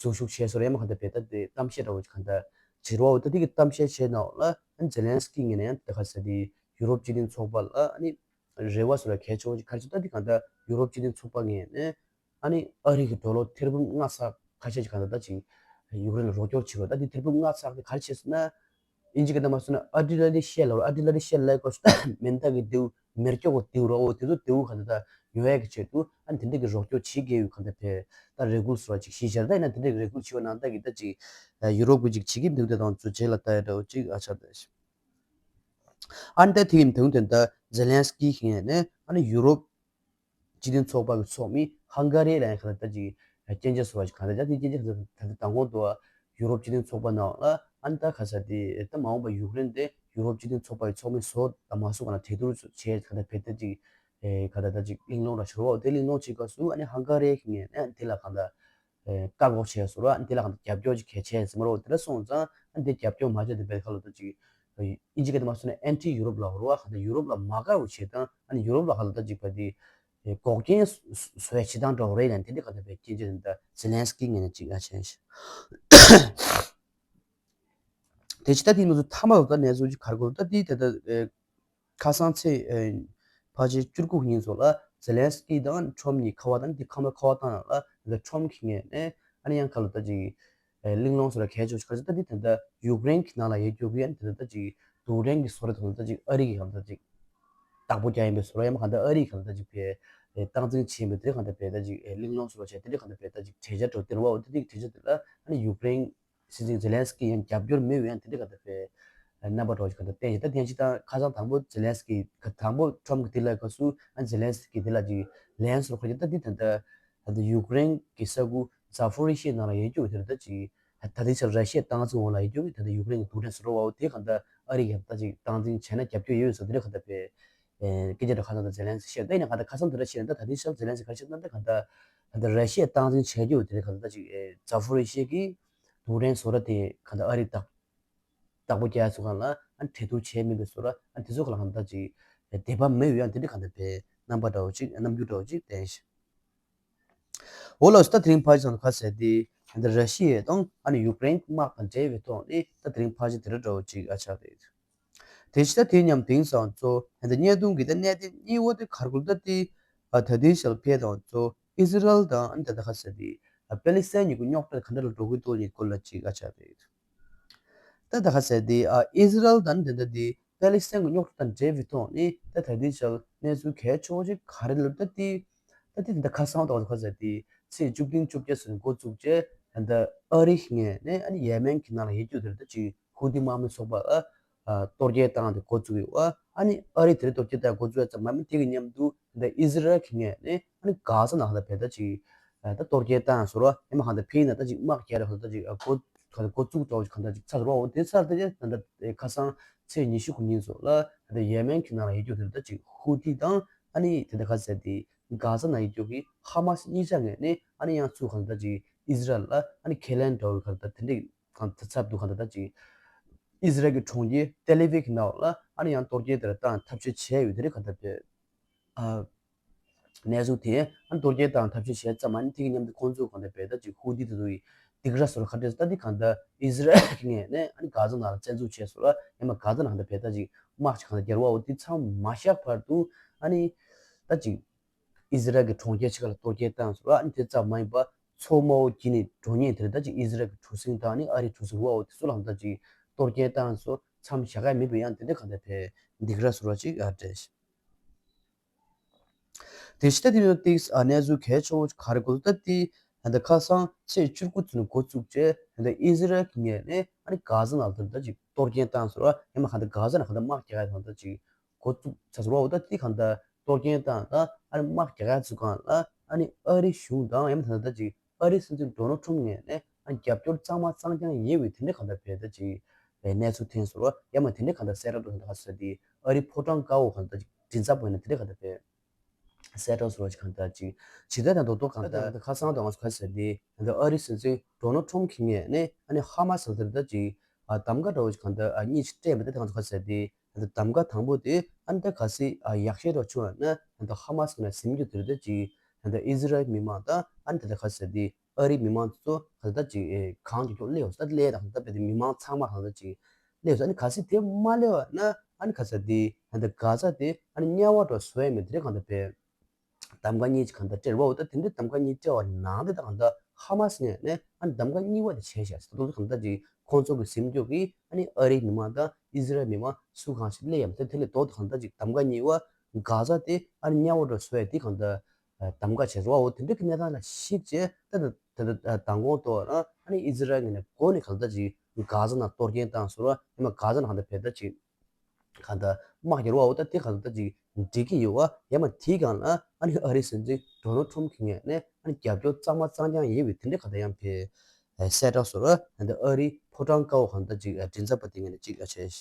འཛུལ་ཞུགས་བྱས་སོ་རེད་མ་ག་ད་བས་ད་དེ་གཏམ་བཤད་འདྲ་བོ་ཅིག་ག་ད་བྱེད་རོགས་འོ་ད་དེ་གི་གཏམ་བཤད་བྱས་ནང་ལ་ཨ་ནི་ཛེ་ལན་སི་ཀི་ངོས་ནས་ཡང་ད་ཁ་ཚ་དེ་ཡུ་རོབ་སྤྱི་མཐུན་ཚོགས་པ་ལ་ཨ་ནི་རེ་བ་སོ་ལ་གལ་ཆེ་བོ་ཅིག་ག་རེ་ཅིག་ད་དེ་ག་ད་ཡུ་རོབ་སྤྱི་མཐུན་ཚོགས་པ་ངོས་ནས་ཨ་ནི་ཨ་རི་གི་ཌོ་ལར་ཐེར་འབུམ་ལྔ་ས་ཁ་ཤས་ཅིག་ག་ད་ད་ཅིག་ ཡུཀ་རེན་ལ་རོགས་སྐྱོར་བྱེད་རོགས། ད་དེ་ཐེར་འབུམ་ལྔ་ཚགས་དེ་ག་རེ་བྱས་སོང་ན། ཨིན་ཇི་སྐད་ནང་མ་སོང་ན་ཨར་ཊི་ལ་རི་ཤེལ་ལབ་རོགས། ཨར་ཊི་ལ་རི་ཤེལ་ལབ་དགོས་སོང་། མེ་མདའ་གི་མདེའུ། མེ་སྒྱོགས་གི་མདེའུ་རོགས། འོ་དེ་ཚོ་མདེའུ་ག་ད་ད་ཉོ་ཡག་གི་ཆེད་དུ་ཨ་ནི་དེ་འདྲ་གི་རོགས་སྐྱོར་བྱེད་དགོས་ཡོད། ག་ད་ཕེ་ད་རེ་སྐུལ་སོགས་ཅིག་གཞི་བཞག་ད་ཡིན་ན་དེ་འདྲ་གི་རེ་སྐུལ་བྱེད་པ་ནང་ད་གི་ད་ཅིག་ཡུ་རོབ་གི་ཅིག་བྱེད་ཀྱི་འདུག་དེ་དང་ཚོ་རྗེས་ལ་ད་ཡ་འདྲ་བོ་ཅིག་ཨ་ཆ་ད་ཞིག་ཨ་ནི་ད་དེ་ཡིན་དུས་དེ་ད་ཛེ་ལན་སི་ཀི་ཞིག་ནས་ཨ་ནི་ཡུ་རོབ་སྤྱི་མཐུན་ཚོགས་པ་གི་ཚོགས་མི་ཧང་ག་རི་ལ་ཡང་ག་ད་ཅིག་སྐྱོན་བརྗོད་སོགས་ཅིག་ག་ད་ཅིག་སྐྱོན་བརྗོད་ད་ད་དང་གོང་དུ་ཡུ་རོབ་སྤྱི་མཐུན་ཚོགས་པ་ནང་ལ་ཨ་ནི་ད་ག་ས་དེ་ད་མ་འོངས་པ་ཡུཀ་རེན་དེ་ཡུ་རོབ་སྤྱི་མཐུན་ཚོགས་པ་ཡི་ཚོགས་མི་བཟོ་དང་མ་བཟོ་ག་ན་གྲོས་བསྡུར་བྱས་ག་ད་ཕེ་ད་ཅིག་ཨེ་ག་ད་ད་ཅིག་གླེང་སློང་ར་ཤོར་བ། དེ་གླེང་སློང་བྱེད་སྐབས་སུ་ཨ་ནི་ཧང་ག་རི་ཞིག་ནས་ཨ་ནི་དེ་ལ་ག་ད་ཨེ་བཀག་འགོག་བྱས་སོང་ར། ཨ་ནི་དེ་ལ་ག་ད་རྒྱབ་སྐྱོར་ཅིག་གལ་ཆེ་ཟེར་མ་རོགས་དེ་འདྲ་སོང་ཙང་ཨ་ནི་དེ་རྒྱབ་སྐྱོར་མ་བྱས་དེ་ཕེ་ཁ་ལོ་ད་ཅིག་ཨིན་ཇི་སྐད་དུ་མ་སོང་ན་ཨན་ཊི་ཡུ་རོབ་ལབ་རོགས། ཨ་ག་ད་ཡུ་རོབ་ལ་མ་དགའ་བོ་བྱེད་སྟངས། ཨ་ནི་ཡུ་རོབ་ལ་ག་ལ་ད་ཅིག་ཕེ་དེ་འགོག་རྐྱེན་བཟོ་བའི་བྱེད་སྟངས་འདྲ་བོ་རེད་ལབ་དེ་འདྲ་ག་ད་ཕེ་སྐྱོན་བརྗོད་དེ་ད་ཛེ་ལན་སི་ཀི་ངོས་ནས་ཅིག་ཨ་བྱས་ཤག་དེ་ཕྱི་ད་དེ་ང་ཚོ་མཐའ་མ་ལ་ད་གནས་ཚུལ་ཅིག་ག་རེ་གོ་ད་དེ་ད་ད་ཨེ་ཁ་སང་ཚེས་ཨེ་ཕལ་ཆེར་བཅུ་དགུ་ཉིན་ཚོ་ལ་ཛེ་ལན་སི་ཀི་དང་ཁྲོམ་གཉིས་ཁ་པར་བཏང་། དེ་ཁ་པར་ཁ་པར་བཏང་ནང་ལ་ད་ཁྲོམ་གྱི་ངོས་ནས་ཨ་ནི་ཡང་ཁ་ལོ་ད་ཅིག་ཨེ་གླེང་སློང་སོགས་ལ་གལ་ཆེ་ཤོས་ག་ཚོད་ད་དེ་ད་ལྟ་ཡུཀ་རེན་གྱི་ནང་ལ་ཡོད་རྒྱུ་གི་ཡང་དེ་ད་ད་ཅིག་རྡུལ་ཕྲན་གྱི་བཟོ་གྲྭ་དང་ད་ཅིག་ཨ་རི་གི་གང་ད་ཅིག་བདག་པོ་རྒྱག་ཡིན་པའི་བཟོ་གྲྭ་ཡང་མ་གང་ད་ཨ་རི་གི་གང་ད་ཅིག་ཕེ་ཨེ་སྟངས་འཛིན་བྱེད་ཡིན་པའི་དེ་གང་ད་ཕེ་ད་ཅིག་ཨེ་གླེང་སློང་སོགས་ལ་བྱས་དེ་གང་ད་ཕེ་ད་ཅིག་གྲོས་འཆར་འགྲོ་དེ་རེད་བ། འོ་དེ་དེ་གྲོས་འཆར་དེ་ལ་ཨ་ནི་ཡུཀ་རེན་སྲིད་འཛིན་ཛེ་ལན་སི་ཀི་ཡང་རྒྱབ་སྐྱོར་མེད་པའི་ཡང་དེ་འདྲ་ག་ད་ཕེ་རྣམ་པ་འདྲ་བོ་ཞིག་ག་ད་བསྟན་ཞིག་ད་དེ་ཡང་ཅི་ད་ཁ་སང་དང་པོ་ཛེ་ལན་སི་ཀི་ག་དང་པོ་ཁྲོམ་གི་དེ་ལ་ག་སུ་ཨ་ཛེ་ལན་སི་ཀི་དེ་ལ་ཅིག་ལན་སོར་ཁ་ཅིག་ད་དེ་ད་ད་ད་ད་ཡུཀ་རེན་གི་ས་ཁུལ་ཛ་ཕོ་རི་ཤི་ནང་ལ་ཡོད་རྒྱུ་དེ་ད་ཅིག་ད་དེ་ཆ་ར་ཤི་ཡའི་སྟངས་འཛིན་འོག་ལ་ཡོད་རྒྱུ་གི་ད་ད་ཡུཀ་རེན་གི་རྡུལ་ཕྲན་བཟོ་གྲྭ་བ་འོ་དེ་ག་ད་ཨ་རི་གི་ད་ཅིག་སྟངས་འཛིན་བྱས་ན་རྒྱབ་སྐྱོར་ཡོད་ཡོད་ཟེར་དེ་འདྲ་ག་ད་ཕེ་སྐད་ཆ་འདྲ་ཁ་སང་ད་ཛེ་ལན་སི་ཀི་བཤད་ད་ཡིན་ན་ག་ད་ཁ་སང་དེ་འདྲ་བཤད་ན་ད་ད་དེ་ཆ་ཛེ་ལན་སི་ཀི་ག་བཤད་ན་ད་ག་ད་ད་ད་ར་ཤི་ཡའི་སྟངས་འཛིན་བྱས་རྒྱུ་དེ་ག་ད་ད་ཅིག་ཛ་ཕོ་རི་ཤི་གི་རྡུལ་ཕྲན་བཟོ་གྲྭ་དེ་ག་ད་ཨ་རི་བདག་བདག་པོ་རྒྱག་ཚུལ་སྒང་ལ་ཨ་ནི་གྲོས་བསྡུར་བྱས་མེད་པའི་བཟོ་འདྲ། ཨ་ནི་དེ་ཚོ་ག་ལ་གང་ལྟར་ཅིག་དད་པ་མེད་ཡོད། ཨ་ནི་དེ་འདྲ་གང་ལྟར་པའི་རྣམ་པ་འདྲ་བོ་ཅིག་རྣམ་འགྱུར་འདྲ་བོ་ཅིག་བསྟན་ཤག་འོ་ལགས་སོ། ད་དེ་རིང་ཕལ་ཆེར་ཁ་གསལ་དེ་ཨ་ནི་ར་ཤི་ཡ་དང་ཨ་ནི་ཡུཀ་རེན་དམག་དང་འབྲེལ་བའི་ཐོག་ནས་ད་དེ་རིང་ཕལ་ཆེར་དེ་འདྲ་འདྲ་བོ་ཅིག་ཨ་ཆགས་རེད། དེ་ཕྱི་ད་དེ་མཉམ་དེང་སང་ཚོ་ད་བརྙན་ཐུང་གི་ད་གནད་དོན་གཉིས་པོ་དེ་ག་རེ་གོ་ད་དེ་ད་ལྟའི་ཆར་ཕེ་དང་ཚོ་ཨི་ཟི་རལ་དང་ཨ་ནི་ད་ལྟ་ཁ་གསལ་དེ་པེ་ལི་སི་ཐན་གཉིས་ཀྱི་རྙོག་དྲ་ག་འདྲ་ལ་འགྲོ་གི་འདུག་གཉིས་སྐོར་ལ་ཅིག་ཨ་ཆགས་རེད། ད་ད་ཁ་གསལ་དེ་ཨི་ཟི་རལ་དང་ད་ལྟ་དེ་པེ་ལི་སི་ཐན་གྱི་རྙོག་དྲ་དང་འབྲེལ་བའི་ཐོག་ནས་ད་ད་ལྟའི་ཆར་གནས་ཚུལ་གལ་ཆེ་བོ་ཅིག་ག་རེ་ལབ་ད་དེ་ད་དེ་ད་ཁ་སང་ད་ཁ་གསལ་དེ་ཚེས་བཅུ་བདུན་བཅོ་བརྒྱད་ཚོ་ནས་འགོ་བཙུགས་རྗེས་ད་ཨ་རི་ངོས་ནས་ཨ་ནི་ཡེ་མེན་གྱི་ནང་ལ་ཡོད་རྒྱུ་དེ་ད་ཅིག་ཧུ་ཐི་དམག་མི་ཚོགས་པ་ལ་གཏོར་སྐྱོན་བཏང་སྟེ་འགོ་བཙུགས་ཡོད་པ། ཨ་ནི་ཨ་རི་དེར་གཏོར་སྐྱོན་བཏང་འགོ་བཙུགས་ཡ་ཙམ་མ་མིན་དེ་གི་མཉམ་དུ་ད་ཨི་ཟི་རལ་གྱི་ངོས་ནས་ཨ་ནི་གྷ་ཛ་ནང་ལ་བལ་ད་ཅིག་ད་གཏོར་སྐྱོན་བཏང་ཟེར་བ་ཡང་མ་གང་ལྟར་ཕེ་ན་ད་ཅིག་དམག་རྒྱག་རེ་གང་ལྟར་ཅིག་འགོ་གང་ལྟར་འགོ་བཙུགས་འདྲ་བོ་ཅིག་གང་ལྟར་ཅིག་ཚར་བ་འོ་དེ་ཚར་ད་ཅིག་ད་ལྟ་ཁ་སང་ཚེས་ཉི་ཤུ་དགུ་ཉིན་ཚོ་ལ་ད་ཡེ་མེན་གྱི་ནང་ལ་ཡོད་རྒྱུ་དེ་ད་ཅིག་ཧུ་ཐི་དང་ཨ་ནི་དེ་ད་ག་ཟེར་དེ་གྷ་ཛ་ནང་ཡོད་རྒྱུ་གི་ཧ་མ་སི་གཉིས་ཆ་ངོས་ནས་ཨ་ནི་ཡང་ཚུར་གང་ལྟར་ཅིག་ཨི་ཟི་རལ་ལ་ཨ་ནི་ཁས་ལེན་འདྲ་བོ་གང་ལྟར་དེ་འདྲས། གང་ཚབ་ཏུ་གང་ལྟར་ད་ཅིག་ཨི་ཟི་རལ་གྱི་གྲོང་ཁྱེར་ཏེལ་ཨ་ཝིབ་ཀྱི་ནང་ལ་ཨ་ནི་ཡང་གཏོར་སྐྱོན་དེ་འདྲ་བཏང་ཐབས་ཤེས་བྱས་ཡོད་དེ་རེད། གང་ལྟར་བས་ཨ་གནས་ཚུལ་དེ་ཨ་ནི་གཏོར་སྐྱོན་བཏང་ཐབས་ཤེས་བྱས་ཙམ་ཨ་ནི་དེ་གི་མཉམ་དུ་ཁོང་ཚོ་གང་ལྟར་བས་ད་ཅིག་ཧུ་ཐི་དེ་ཚོ་ཡི་སྡིགས་ར་སོར་ཁ་བྲལ་ད་དེ་གང་ལྟར་ཨི་ཟི་རལ་གྱི་ངོས་ནས་ཨ་ནི་གྷ་ཛ་ནང་ལ་བཙན་འཛུལ་བྱས་སོང་ལ་ཡང་མ་གྷ་ཛ་ནང་ལྟར་བས་ད་ཅིག་དམག་ཅིག་གང་ལྟར་རྒྱལ་བ་འོ་དེ་མཚམས་མ་བཞག་བར་དུ་ཨ་ནི་ད་ཅིག་ཨི་ཟི་རལ་གྱི་གྲོང་ཁྱེར་ཕྱེད་ཀ་ལ་གཏོར་སྐྱོན་བཏང་སོང་། ཨ་ནི་དེ་ཙམ་མ་ཡིན་པ་མཚོ་དམར་པོ་དཀྱིལ་ནས་འགྲོ་མཁན་དེ་རེད། ད་ཅིག་ཨི་ཟི་རལ་གྱི་གྲུ་གཟིངས་དང་ཨ་ནི་ཨ་རིའི་གྲུ་གཟིངས་རོ་འོ་དེ་ཚོ་ལ་ད་ཅིག་གཏོར་སྐྱོན་བཏང་སོང་། མཚམས་བཞག་ཡ་མེད་པའི་ཡང་དེ་འདྲ་གང་ལྟར་བས་སྡིགས་ར་སོར་བ་ཅིག་ཨ་སྤྲད། དེ་ཕྱི་ད་དེ་ནས་ཏིག་ཨ་གནས་ཚུལ་གལ་ཆེ་བོ་ག་རེ་གོ་ད་དེ་ད་ལྟ་ཁ་སང་ཚེས་བཅུ་དགུ་ཚོ་ནས་འགོ་བཙུགས་རྗེས་ད་ལྟ་ཨི་ཟི་རལ་གྱི་ངོས་ནས་ཨ་ནི་གྷ་ཛ་ནང་ལ་ད་ཅིག་གཏོར་སྐྱོན་བཏང་སོང་། ཡང་མ་གང་ལྟར་གྷ་ཛ་ནང་གང་ལྟར་དམག་རྒྱག་ཡ་དང་ད་ཅིག་འགོ་བཙུགས་ཚར་སོང་བ། འོ་ད་དེ་གང་ལྟར་གཏོར་སྐྱོན་བཏང་ད་ཨ་ནི་དམག་རྒྱག་ཡ་ཚུལ་སྒང་ལ་ཨ་ནི་ཨ་རི་གཞུང་དང་ཡང་མིན་ད་ལྟ་ཅིག་ཨ་རིའི་སྲིད་འཛིན་ཌོ་ནལ་ཊམ་ངོས་ནས་ཨ་ནི་རྒྱབ་སྐྱོར་གཙང་མ་གཙང་རྐྱང་ཡོད་པའི་དེ་འདྲ་གང་ལྟར་བས་ད་ཅིག་བའི་གནས་ཚུལ་ཐོན་སོང་། ཡང་མིན་དེ་འདྲ་གང་ལྟར་གསལ་བསྒྲགས་འགྲོ་ད་ག་ཟེར་དེ་ཨ་རིའི་ཕོ་བྲང་དཀར་པོ་གང་ལྟར་ཅིག་མགྲིན་ཚབ་པ་ཡིན་ན་དེ་འདྲ་གང་ལྟར་བས་གསལ་བསྒྲགས་སོགས་ཅིག་གང་ལྟར་ཅིག་ཇི་ལྟར་དང་རྡོག་རྡོག་གང་ལྟར་ད་ཁ་སང་དང་ང་ཚོ་ག་ཟེར་དེ་ད་ལྟ་ཨ་རིའི་སྲིད་འཛིན་ཌོ་ནལ་ཊམ་གྱི་ངོས་ནས་ཨ་ནི་ཧ་མ་སི་ལ་དེར་ད་ཅིག་ཨ་གདམ་ག་འདྲ་བོ་ཅིག་གང་ལྟར་ཨ་གཉིས་ཅིག་སྤྲད་པ་དེ་ད་ང་ཚོ་ག་ཟེར་དེ་ད་ལྟ་གདམ་ག་དང་པོ་དེ་ཨ་ནི་ད་ག་སྲིད་ཨ་ཡག་ཤོས་འདྲ་བྱུང་བ་ན་ད་ལྟ་ཧ་མ་སི་ནས་ཟིན་རྒྱུ་དེར་ད་ཅིག་ད་ལྟ་ཨི་ཟི་རལ་མི་མང་དང་ཨ་ནི་ད་ལྟ་ག་ཟེར་དེ་ཨ་རིའི་མི་མང་ཚོ་ག་ཟེར་ད་ཅིག་ཨེ་གང་ཅིག་ཀྱོག་སླེབས་ཡོང་ས་ད་སླེབས་དང་ད་དཔེ་དེ་མི་མང་ཚང་མ་གང་ཟེར་ཅིག་སླེབས་ཡོང་ས། ཨ་ནི་གལ་སྲིད་དེ་མ་སླེབས་པ་ན་ཨ་ནི་ག་ཟེར་དེ་ད་ལྟ་གྷ་ཛ་དེ་ཨ་ནི་དམྱལ་བ་འདྲ་བཟོ་ཡ་མེད་དེ་རེད། གང་ལྟར་བས་གདམ་ག་གཉིས་ཅིག་གང་ལྟར་སྤྲད་པ་འོ་ད་དེ་འདྲའི་གདམ་ག་གཉིས་སྤྲད་པ་ནང་དེ་ད་གང་ལྟར་ ཧ་མ་སི་ངོས་ནས་ཨ་ནི་གདམ་ག་གཉིས་པ་དེ་བྱས་ཤག་ཟེར། ད་དུང་གང་ལྟར་ཅིག་ཁོང་ཚོ་གི་ཟིན་རྒྱུ་གི་ཨ་ནི་ཨ་རིའི་མི་མང་དང་ཨི་ཟི་རལ་མི་མང་སུ་གང་ཞིག་སླེབས་ཡ་མ་རེད། དེ་ལས་ལྡོག་ཏུ་གང་ལྟར་ཅིག་གདམ་ག་གཉིས་པ་གྷ་ཟ་དེ་ཨ་ནི་མཉམ་པོ་འགྲོ་བཟོ་ཡ་དེ་གང་ལྟར་གདམ་ག་བྱས་སོང་བ། འོ་དེ་འདྲ་གི་གནས་སྟངས་ལ་གཞིགས་བྱས། ད་ད་ད་ད་མདང་དགོང་ཐོག་རང་ཨ་ནི་ཨི་ཟི་རལ་ངོས་ནས་འགོ་ནས་གང་ལྟར་ཅིག་གྷ་ཟ་ནང་གཏོར་སྐྱོན་བཏང་སོང་ར། ཡང་མ་གྷ་ཟ་ནང་གང་ལྟར་བེད་ད་ཅིག་གང་ལྟར་དམག་རྒྱག་རོགས་འོ་ད་དེ་གང་ལྟར་ཅིག་འགྲིག་གི་ཡོད་བ། ཡང་མ་དེའི་སྒང་ལ་ཨ་ནི་ཨ་རིའི་སྲིད་འཛིན་ཌོ་ནལ་ཊམ་གྱི་ངོས་ནས་ཨ་ནི་རྒྱབ་སྐྱོར་གཙང་མ་གཙང་རྐྱང་ཡིན་པའི་དེ་འདྲ་གང་ལྟར་ཡང་བེད་གསལ་བསྒྲགས་སོང་ར། ད་ལྟ་ཨ་རིའི་ཕོ་བྲང་དཀར་པོ་གང་ལྟར་ཅིག་མགྲིན་ཚབ་པ་དེ་ངོས་ནས་ཅིག་བྱས།